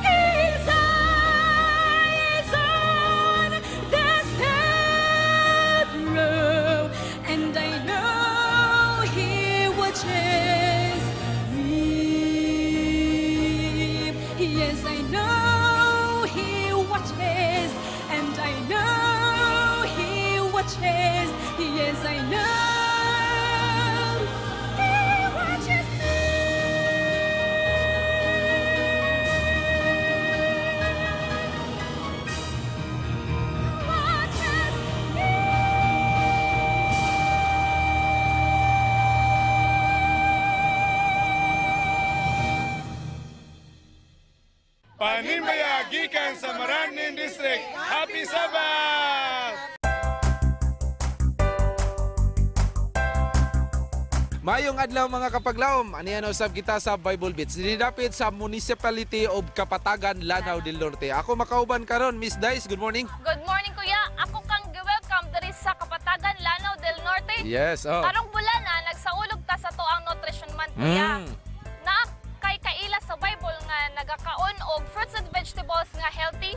His eyes on the sparrow, and I know He watches me. Yes, I know He watches, and I know He watches. Yes, I know He watches me. Watches me. Panimbaya gikan sa Maranin District. Happy Sabbath! Mayong adlaw, mga kapaglaom, aniya na usab kita sa Bible Beats. Dinidapit sa Municipality of Kapatagan, Lanao del Norte. Ako makauban karon, Miss Dice. Good morning. Good morning, kuya. Ako kang gi-welcome diri sa Kapatagan, Lanao del Norte. Yes, oh. Karong bulan na nagsaulog ta sa atoang Nutrition Month, kuya. Na kay kaila sa Bible nga nagakaon og fruits and vegetables nga healthy?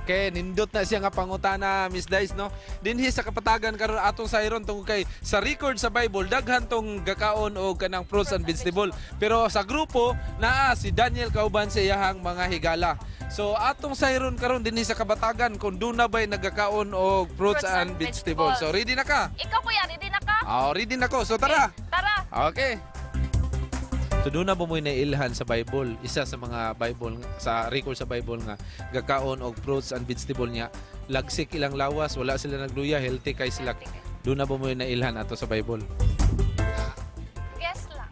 Okay, nindot na siya nga pangutana, Miss Dice, no? Dinhi sa Kapatagan karon atong sayron tungod kay sa record sa Bible daghan tong gakaon og kanang fruits and vegetable. Pero sa grupo naa si Daniel kauban sa iyahang mga higala. So atong sayron karon dinhi sa Kapatagan kung duna ba'y nagakaon og fruits and vegetable. So ready na ka? Ikaw, kuya, ready na ka? Ah, ready na ko. So tara. Tara. Okay. So doon na mo nailhan sa Bible, isa sa mga Bible sa record sa Bible nga gakaon og fruits and vegetable niya, lagsik ilang lawas, wala sila nagluya, healthy kay sila. Doon na mo nailhan ato sa Bible? Guess lang.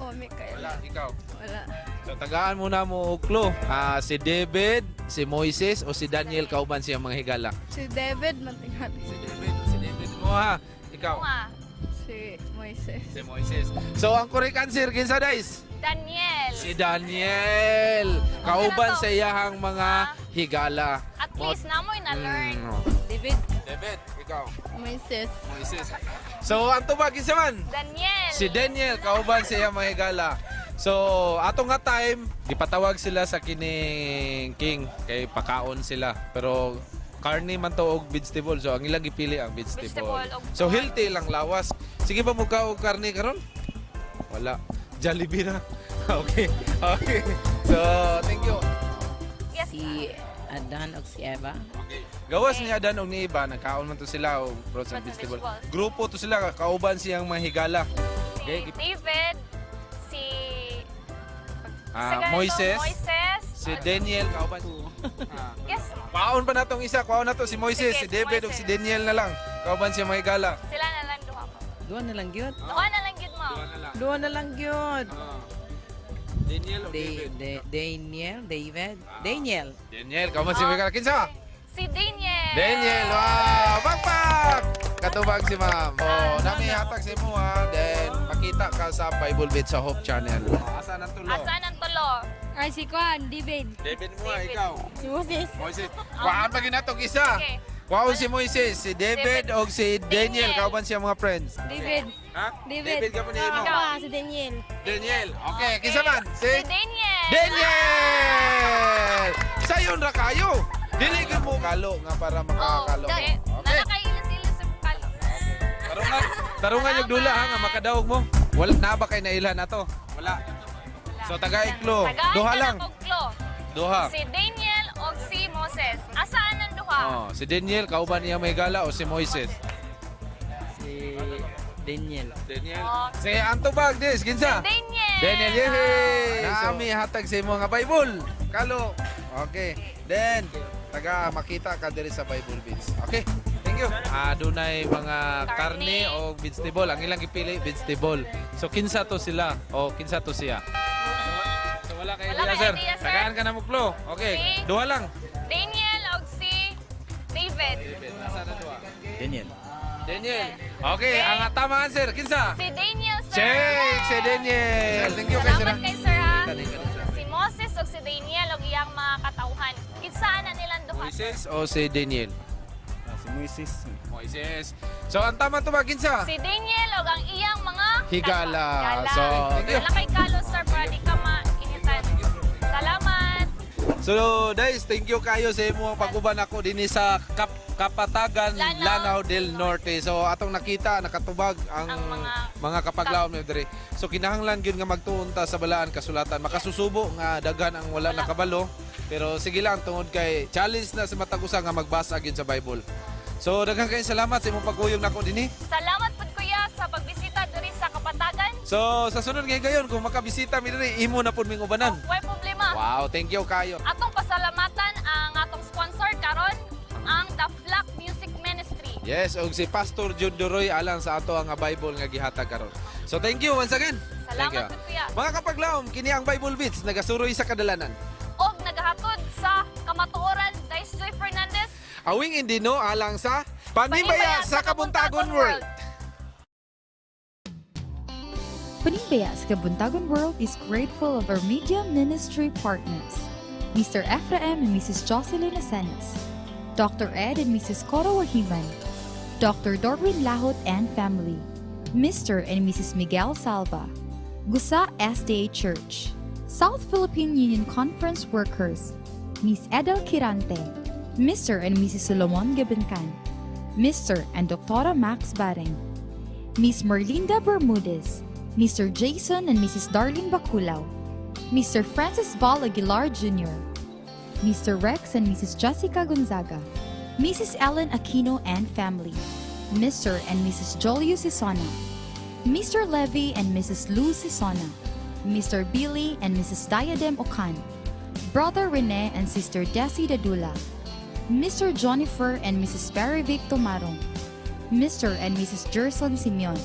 Oh, Mikael. Wala, ikaw? Wala. So tagaan mo na mo og clue. Ah, si David, si Moises o si Daniel kauban siyang mga higala. Si David, mantingali. Si David, si David mo ha. Ikaw? Si Moises. Si Moises. So ang correct answer kinsa, Dice? Daniel. Si Daniel. Kauban sa iyahang mga higala. At least namoy na-learn. David. David, ikaw? Moises. Moises. So ang tubag kinsa man? Daniel. Si Daniel kauban sa iyang mga higala. So ato nga time, gipatawag sila sa kining king kay pakaon sila. Pero karne man to og vegetable. So ang ilang gipili ang vegetable. Vegetable og So healthy lang lawas. Sige ba mo ka og karne karon? Wala. Jollibee na. Okay. Okay. So, thank you. Si Adan o si Eva. Gawas ni Adan og ni Eva, nagkaon man to sila og fruits and vegetable. Grupo to sila, kauban siyang mga higala. Okay. Si David, si Ah, Moises, Moises. Si Daniel kauban. Yes. Kwaon pa natong isa, kwaon nato si Moises, Sige, si David si ug si Daniel na lang. Kauban siya mga higala. Sila na lang duha mo. Duha na lang gyud. Duha na lang gyud mo. Duha na lang gyud. Daniel o David? Daniel, David, Daniel. Daniel, kauban siya mga higala. Kinsa? Si Daniel. Daniel, wow! Bagpak! Katubag si ma'am. Oh, nami hatag sa imo ha. Then makita ka sa Bible Bit sa Hope Channel. Asa nang tulo? Asa nang tulo? Ay, si Kwan, David. David mo ha, ikaw. Si Moses. Moises. Kuhaan pa ginatong isa. Okay. Kuhaan si Moises, si David o si Daniel. Kauban siya mga friends. David. Ha? David. David ka pa ni imo. Ikaw, si Daniel. Daniel. Okay, kinsa man? Si Daniel. Daniel! Sayon ra kayo. Dili gyud mo kalo nga para makakalo. Okay. Okay. Nana kay ilis-ilis sa kalo. Tarungan, tarungan yung dula ha, nga makadaog mo. Wala na ba kay nailhan ato? Wala. So taga-iklo. Tagaan Duha ka lang. na kog klo. Duha. Si Daniel o si Moses. Asaan ang duha? Oh, si Daniel kauban niya may gala o si Moises? Si Daniel. Daniel. Oh. Si ang tubag dis kinsa? Si Daniel. Daniel, yehey! Naami hatag sa imo nga Bible. Kalo. Okay. Then taga makita ka diri sa Bible Beats. Okay. Thank you. Adunay mga karne o vegetable. Ang ilang gipili vegetable. So kinsa to sila o kinsa to siya? So wala kay Wala idea, kay sir. idea, sir. Tagaan ka na mo klo. Okay. Si- Duha lang. Daniel o si David. Asa na duha? Daniel. Daniel. Okay, ang tama answer kinsa? Si Daniel, sir. Check si Daniel. Thank you kay sir. Salamat kay sir, ha. Si Moses o si Daniel o iyang mga katawhan. Kinsaan na nilang duha? Moises o si Daniel? Si Moises. Moises. So ang tama tubag kinsa? Si Daniel o ang iyang mga Higala. Higala. So, thank you. Wala kay Carlos, sir, para di ka mainitan. Salamat. So, guys, thank you kayo sa imong pag-uban ako dinhi sa Kapatagan, Lanao. Lanao del Norte. So, atong nakita, nakatubag ang, mga kapaglaom ni diri. So, kinahanglan gyud nga magtuon ta sa balaan kasulatan. Makasusubo nga daghan ang wala nakabalo. Pero sige lang tungod kay challenge na sa matag usa nga magbasa gyud sa Bible. So, daghan kayong salamat sa imong pagkuyog nako dinhi. Salamat pud kuya sa pagbisita diri sa Kapatagan. So, sa sunod ngay gayon kung makabisita mi diri, imo na pud ming ubanan. Way problema. Wow, thank you kayo. Atong pasalamatan ang atong sponsor karon ang The Flock Music Ministry. Yes, og si Pastor Jude Duroy alang sa ato ang Bible nga gihatag karon. So thank you once again. Thank you. Salamat pud kuya. Mga kapaglaom, kini ang Bible Beats nagasuroy sa kadalanan. Og nagahatod sa kamatuoran Dice Joy Fernandez. Awing Indino alang sa Panimbaya sa Kabuntagon World. Panimbaya sa Kabuntagon World is grateful of our media ministry partners, Mr. Ephraim and Mrs. Jocelyn Asenas, Dr. Ed and Mrs. Coro Wahiman, Dr. Dorwin Lahot and family, Mr. and Mrs. Miguel Salva, Gusa SDA Church, South Philippine Union Conference Workers, Miss Edel Kirante, Mr. and Mrs. Solomon Gabincan, Mr. and Dr. Max Baring, Miss Merlinda Bermudez, Mr. Jason and Mrs. Darlene Baculao, Mr. Francis Val Aguilar Jr., Mr. Rex and Mrs. Jessica Gonzaga, Mrs. Ellen Aquino and family, Mr. and Mrs. Jolio Sisona, Mr. Levy and Mrs. Lou Sisona, Mr. Billy and Mrs. Diadem Okan, Brother Rene and Sister Desi Dadula, Mr. Jonifer and Mrs. Barry Vic Tomarong, Mr. and Mrs. Gerson Simeon,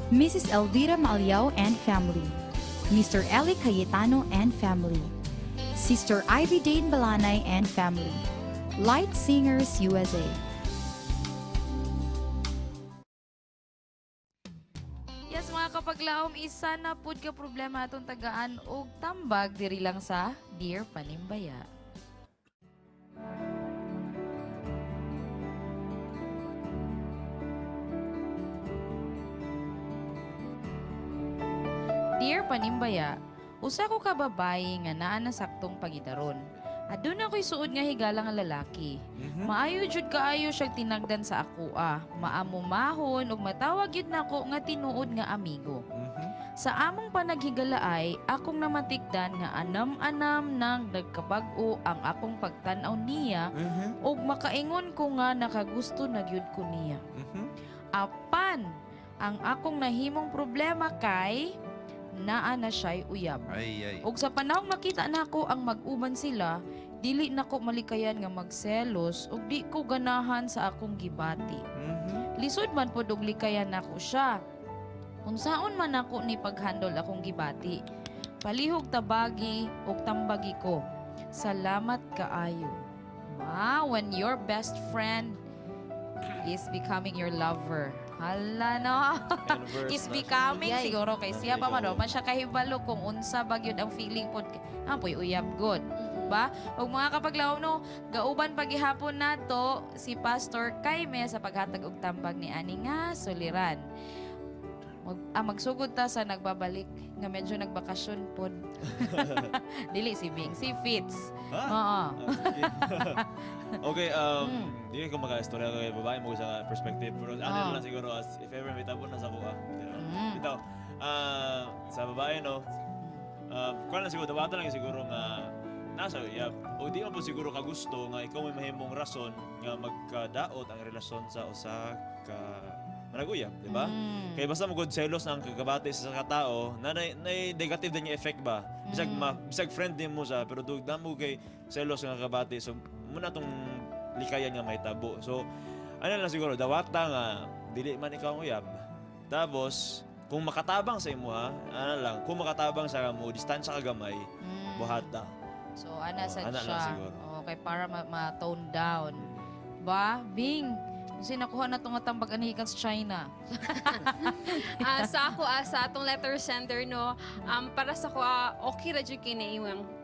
Mrs. Elvira Maliao and family, Mr. Eli Cayetano and family, Sister Ivy Dane Balanay and family, Light Singers USA. Yes, mga kapaglaom, isa na pud ka problema atong tagaan og tambag diri lang sa Dear Panimbaya. Dear Panimbaya, usa ko ka babayi nga naa na saktong pagidaron. Aduna ko'y suod nga higala nga lalaki. Maayo jud kaayo siyag tinagdan sa akoa. Maamumahon ug matawag gyud nako nga tinuod nga amigo. Sa among panaghigalaay, akong namatikdan nga anam-anam nang nagkabag-o ang akong pagtan-aw niya ug makaingon ko nga nakagusto na gyud ko niya. Apan ang akong nahimong problema kay naa na siya'y uyab. Ay, ay. Ug sa panahong makita nako ang mag-uban sila, dili nako malikayan nga magselos ug di ko ganahan sa akong gibati. Lisod man pod og likayan nako siya. Unsaon man nako ni paghandol akong gibati. Palihog tabagi ug tambagi ko. Salamat kaayo. Wow, when your best friend is becoming your lover. Hala no. Is becoming Yay. siguro kay siya pa man man siya kahibalo kung unsa ba gyud ang feeling pod. Ah, poy uyab good. Ba? Ug mga kapaglawom no, gauban pagihapon nato si Pastor Kaime sa paghatag og tambag ni ani nga suliran. Magsugod ta sa nagbabalik nga medyo nagbakasyon pod. Dili si Bing, si Fitz. Ah? Oo. Okay, di ko maka-istorya kay babae mo sa perspective pero ano lang siguro as if ever may tabon na sa kuha. Bitaw. Sa babae no. Kuan lang siguro dawatan lang siguro nga nasa uyab o di man po siguro kagusto nga ikaw may mahimong rason nga magkadaot ang relasyon sa usa ka managuyab, di ba? Kay basta mo good selos ang kagabati sa isa ka tao, na nay negative din yung effect ba? Bisag bisag friend din mo sa pero dugdan mo kay selos nga kagabati, so muna tong likayan nga mahitabo. So ano lang siguro dawata nga dili man ikaw ang uyab. Tapos kung makatabang sa imuha, ano lang, kung makatabang sa mo, distansya ka gamay, buhata. So ana Oh, sad ana lang siya. siguro. Okay, para ma-tone down. Ba, Bing, kasi nakuha na itong tambag anihikan sa China. Sa ako, sa atong letter sender no, para sa ko, okay ra jud kay na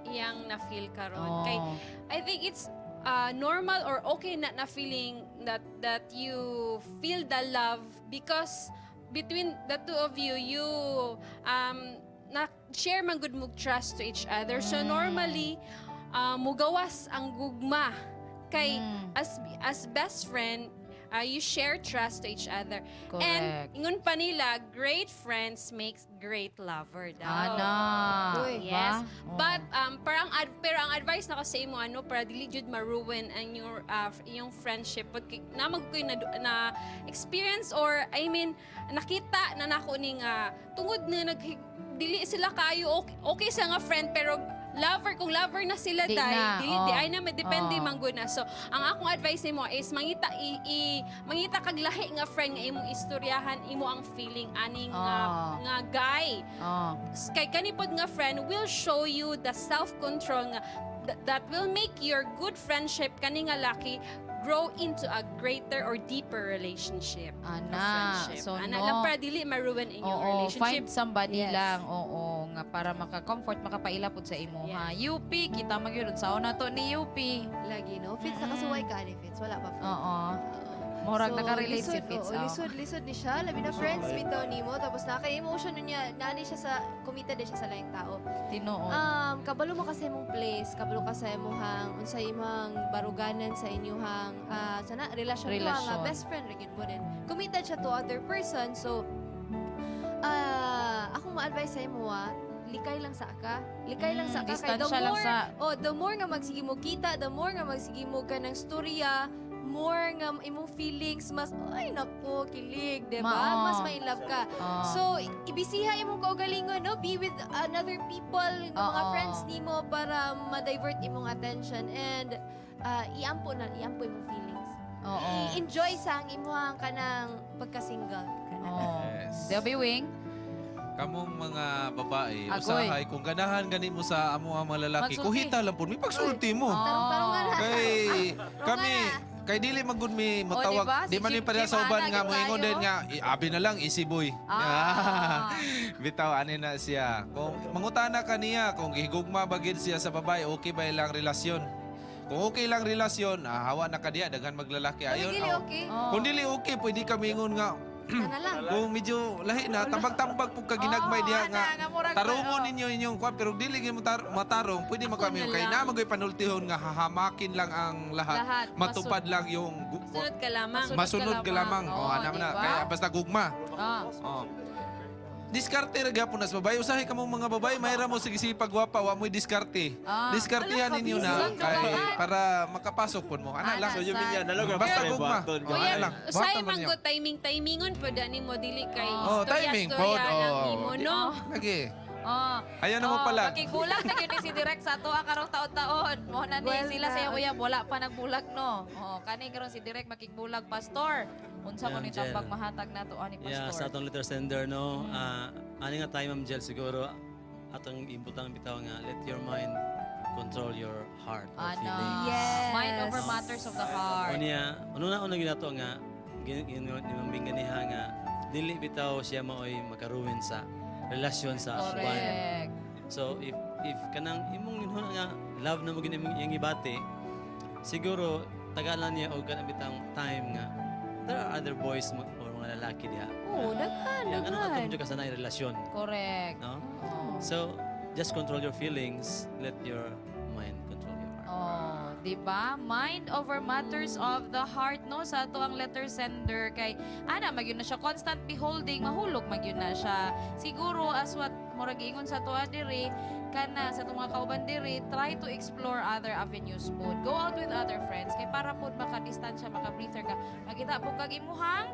iyang na feel karon. Kay I think it's normal or okay na na feeling that you feel the love because between the two of you, you na share man gud mo trust to each other. So normally mugawas ang gugma kay as best friend, you share trust to each other. And Correct. ingon pa nila, great friends makes great lover daw. Ana. Uy. Yes. Ba? Oh. But parang pero ang advice nako sa imo ano para dili jud ma-ruin ang your iyong friendship pag na mag koy na experience or I mean nakita na nako ni nga tungod na nag dili sila kayo okay, okay sa nga friend pero lover kung lover na sila Di dai na, dili oh. di ay na may depende Oh. man gud na. So ang akong advice nimo is mangita mangita kag lahi nga friend nga imong istoryahan imo ang feeling aning nga, nga guy. Kay kani pod nga friend will show you the self-control nga that will make your good friendship kani nga laki grow into a greater or deeper relationship. Ana. Or friendship. So, Ana no. lang para dili ma-ruin inyong Oo, relationship. find somebody Yes. lang. Oo, nga para maka-comfort, makapaila pud sa imo ha. UP, kita magyud sa na to ni UP. Lagi no. Fitz, nakasuway ka ni Fitz. Wala pa. Fitz. Oo. Murag So, nakarelate si lisod, Fitz. oo, Oh. lisod, lisod ni siya. Labi na friends bitaw nimo. Tapos naka-emotion nun niya. Nani siya sa, committed din siya sa laing tao. Tinuod. Kabalo mo kasi imong place, kabalo ka sa imong unsay imong baruganan sa inyong sana relasyon nyo, nga Relasyon. best friend ra gyud mo din. Committed siya to other person. So akong ma-advise sa imo likay lang sa ka. Likay lang sa ka. Kay the Distansya lang more, oh, the more nga magsige mo kita, the more nga magsige mo ka ng storya, more nga imong feelings, mas, ay nako, kilig, di ba? Mao. Mas ma-in love ka. So, ibisiha imong kaugalingon, no? Be with another people, nga mga friends nimo para ma-divert imong attention and iampo na, iampo imong feelings. I-enjoy sa ang imuhang kanang pagka-single. Yes. Delby Wing? Kamong mga babae, Agoy. usahay, kung ganahan gani mo sa amo ang mga lalaki, Magsulti. kuhita lang po, may pagsulti mo. Tarong-tarong na. Kay kami, kay dili man gud mi motawag, diba? di Si man mi Jim- pareha Jim sa uban Ana, nga moingon kayo. din nga abi na lang easy boy. Bitaw ani na siya. Kung mangutana ka niya kung gihigugma ba gid siya sa babae, okay ba ilang relasyon? Kung okay lang relasyon, hawa na ka diya daghan maglalaki ayon. Dili okay. Kung dili okay, pwede kami ingon nga Sana lang. Kung medyo lahi na, tambag-tambag po ka ginagmay diha nga. murag Tarungon ninyo inyong kwan, pero dili gyud mo matarong, pwede man kami na kay lang. na magoy panultihon nga hahamakin lang ang lahat. Lahat. Matupad lang yung Sunod ka lamang. masunod ka lamang. Oh, ana man na. diba? Kaya basta gugma. Oh. Diskarte ra gyapon nas babae. Usahay kamong mga babae, mayra mo sige sipag gwapa, wa mo'y diskarte. Diskartehan Ala, ninyo na kabisag kay dugangan. para makapasok pud mo. Ana lang. Ana, So, yun sad. yan, nalog ang Basta babae, gugma. buhaton. Oh, ana lang. Usahay Buhaton man man niyo. go timing-timingon po dani mo dili kay Oh, timing pod. istorya-istorya lang Oh. nimo no. Lagi. Oh. Ayaw na mo pala. Makigulang na yun ni si Direk sa ato karong taon-taon. Mo na ni Well sila na. sa iyang uyab wala pa nagbulag no. Oh, kani karon si Direk makigbulag pastor. Unsa ko Yeah, ni Jel. tambag mahatag nato ani Yeah, sa pastor. atong letter sender, no? Ani nga tayo, Ma'am Jel, siguro atong ibutang bitaw nga, let your mind control your heart or Ana. feelings. Yes. Mind over matters of the heart. Unya, ano na una ginato nga, ni Ma'am Bing ganiha nga, dili bitaw siya maoy makaruin sa relasyon sa uban. Correct. So if kanang imong inhon nga love na mo gini imong iyang ibati, siguro tagalan niya og kanang bitang time nga there are other boys or mga lalaki diha. Oh, daghan, Yeah, ano daghan. atong ka sa naay relasyon, Correct. no? So, just control your feelings, let your mind control your heart. Oh, 'di ba? Mind over matters of the heart, no, sa ato ang letter sender kay ana magyud na siya constant beholding, mahulog magyud na siya. Siguro as what murag ingon sa ato diri kana sa atong mga kauban diri, try to explore other avenues pod. Go out with other friends kay para pod makadistansya, maka-breather ka. Makita po kag imuhang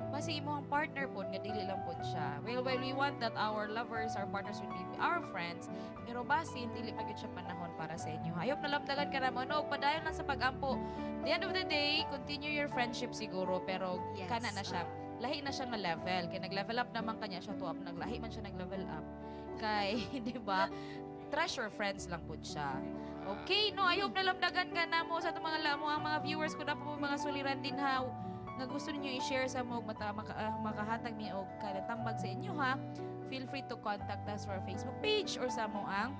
basi imuhang partner pod nga dili lang pod siya. Well, we want that our lovers, our partners would be our friends, pero basin dili pa gyud siya panahon para sa inyo. Hayop nalamdagan ka na mo, no, padayon lang sa pag-ampo. The end of the day, continue your friendship siguro, pero kana na siya. Lahi na siya nga level. Kay nag-level up naman kanya siya to up, naglahi man siya nag-level up. Kay, di ba? Treasure friends lang po siya. Okay, no, I hope nalamdagan ka na mo sa itong mga lamo, ang mga viewers ko na po mga suliran din ha nga gusto niyo i-share sa mo mata, makahatag mi og kanatambag sa inyo ha, feel free to contact us for our Facebook page or sa mo ang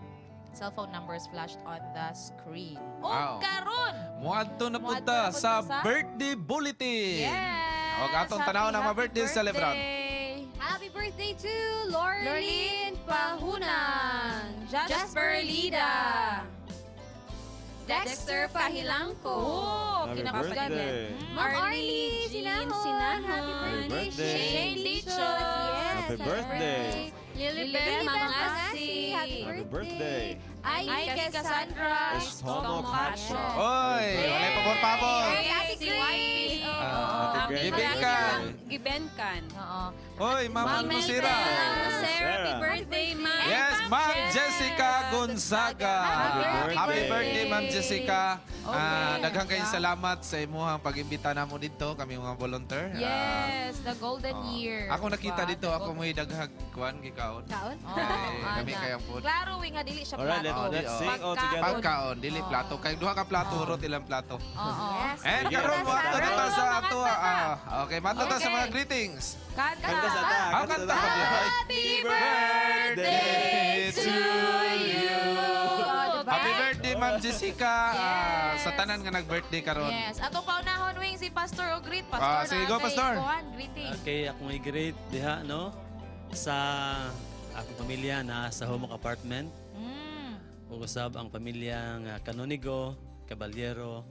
cellphone numbers flashed on the screen. O karon Muadto na Muadto punta na punta sa birthday bulletin. Yes! Og atong tanaw ng mga Happy birthday celebrant. Happy birthday to Lorlyn Pahunan, Jasper Lida, Dexter Pahilangco. Oh, Happy kinakasgan. birthday. Ma'am Arlie Jean Sinahon. Sinahon. Happy birthday. birthday. Shane Dichos. Yes. Happy birthday. Lilibet Mangasi. Happy Happy birthday. birthday. Ay Cassandra Estomo Cacho. Oy, walay pabor-pabor. Yes, Ate Si Grace. Wifey. Ah, Ate Gibenkan. Gibenkan. Oo. Oy, Ma'am Almusira. Almusera, happy birthday, ma'am. Yes, Ma'am Jessica Gonzaga. Happy birthday. Happy birthday, Ma'am Jessica. Okay. Ah, daghang kayong salamat sa imuhang pag-imbita namo dito, kami mga volunteer. Ah, Yes, the golden year. Ako nakita Diba? dito, The ako golden- mo'y daghag kuan gikaon. Kaon? Oh, Kay kami ana. kayang food. Klaro wi nga dili siya Alright, plato. let's sing all together. Pagkaon, dili plato. Kay duha ka plato, hurot ilang plato. Oo. Yes. And Sige. karon mo na ta sa ato. Ah, okay, mato ta sa Okay. mga greetings. Kanta. Kanta sa ta. Ah, kanta ka di. Happy birthday to you. Diba? Happy birthday, Ma'am Jessica. Ah, sa tanan nga nag-birthday karon. Yes. Atong paunahon wing si Pastor og greet. Pastor Ah, sige, na go, kay Pastor. Kuan, greeting. Okay, akong i-greet diha, no? Sa akong pamilya na sa Humok Apartment. Ug usab ang pamilya nga Canonigo, Caballero,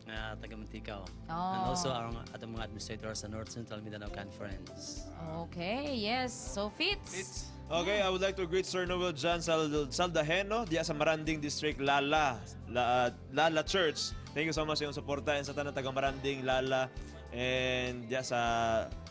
nga taga Manticao. Oh. And also ang atong mga administrator sa North Central Mindanao Conference. Okay, yes. So fits. Okay, I would like to greet Sir Noel John Saldajeno diya sa Maranding District, Lala, Lala Church. Thank you so much sa iyong suporta and sa tanan taga Maranding, Lala, and diya sa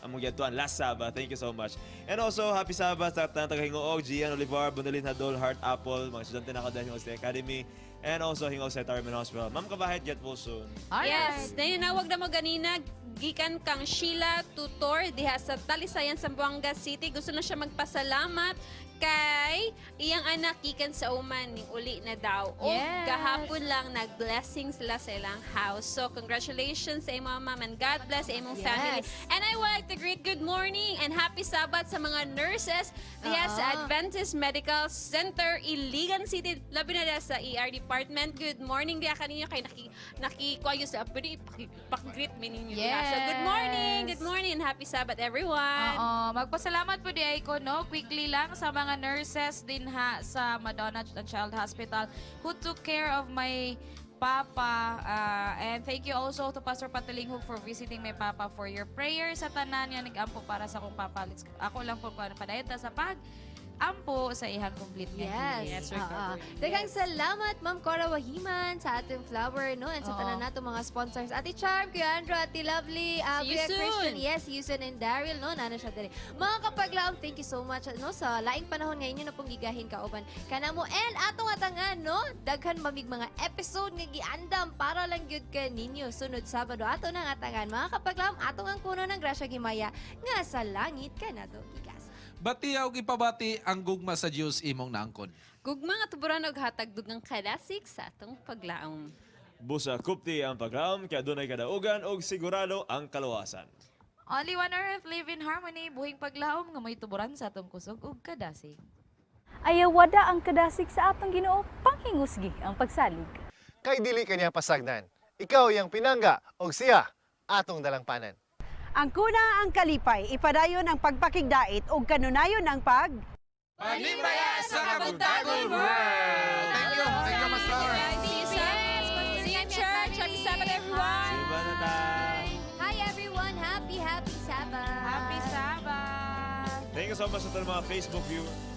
among giadtuan last Sabbath. Thank you so much. And also, happy Sabbath sa tanan taga Hingoog, Gian Olivar, Bonalin Hadol, Heart Apple, mga estudyante na ako dahil Hingoog State Academy, and also Hingoog State Retirement Hospital. Ma'am Kabahit, get well soon. Yes, nanawag na mo ganina gikan kang Sheila Tutor diha sa Talisayan, Zamboanga City. Gusto na siya magpasalamat kay iyang anak gikan sa Oman ning uli na daw. O gahapon lang nag-blessing sila sa ilang house. So congratulations sa imong ma'am and God bless sa imong family. And I would like to greet good morning and happy Sabbath sa mga nurses diha sa Adventist Medical Center, Iligan City, labi na diha sa ER department. Good morning diha kaninyo kay nakikuayo sa pwede pak-greet mi ninyo diha. So good morning, good morning and happy Sabbath everyone. Oo, magpasalamat po di ay ko, no? Quickly lang sa mga nurses din ha sa Madonna and Child Hospital who took care of my papa. And thank you also to Pastor Patalinghug for visiting my papa, for your prayer sa tanan nga nag-ampo para sa akong papa. Let's, ako lang po padayon ta sa pag ampo sa ihang complete nga healing. Yes. Oo. Daghang salamat, Ma'am Cora Wahiman, sa atong flower, no? And sa tanan nato mga sponsors. Ate Charm, Kuya Andrew, Ate Lovely, See you Kuya soon. Christian, yes, see you soon, and Daryl, no? Nana siya diri. Mga kapaglaom, thank you so much, no? Sa laing panahon ngayon na pong gigahin kauban kanamo. And atong atangan, no? Daghan mamig mga episode nga giandam para lang gyud kaninyo. Sunod Sabado, ato nang atangan. Mga kapaglaom, atong ang kuno ng grasya gimaya nga sa langit kanato gikas. Bati og ipabati ang gugma sa Dios imong naangkon. Gugma nga tuburan og hatag dugang kadasig sa atong paglaom. Busa kupti ang paglaom, kaya dunay kadaugan og sigurado ang kaluwasan. Only one earth, live in harmony, buhing paglaom nga may tuburan sa atong kusog ug kadasig. Ayawada ang kadasig sa atong Ginoo, panghingusgi ang pagsalig. Kay dili kaniya pasagdan. Ikaw iyang pinangga og siya atong dalangpanan. Ang kuna ang kalipay, ipadayon ang pagpakigdait ug kanunayon ang pag Panimbaya sa Kabuntagon World! Thank you. Thank you, Pastor. See you, see you in church. Happy Sabbath, everyone. Hi everyone! Happy, happy Sabbath! Happy Sabbath! Thank you so much sa mga Facebook viewers.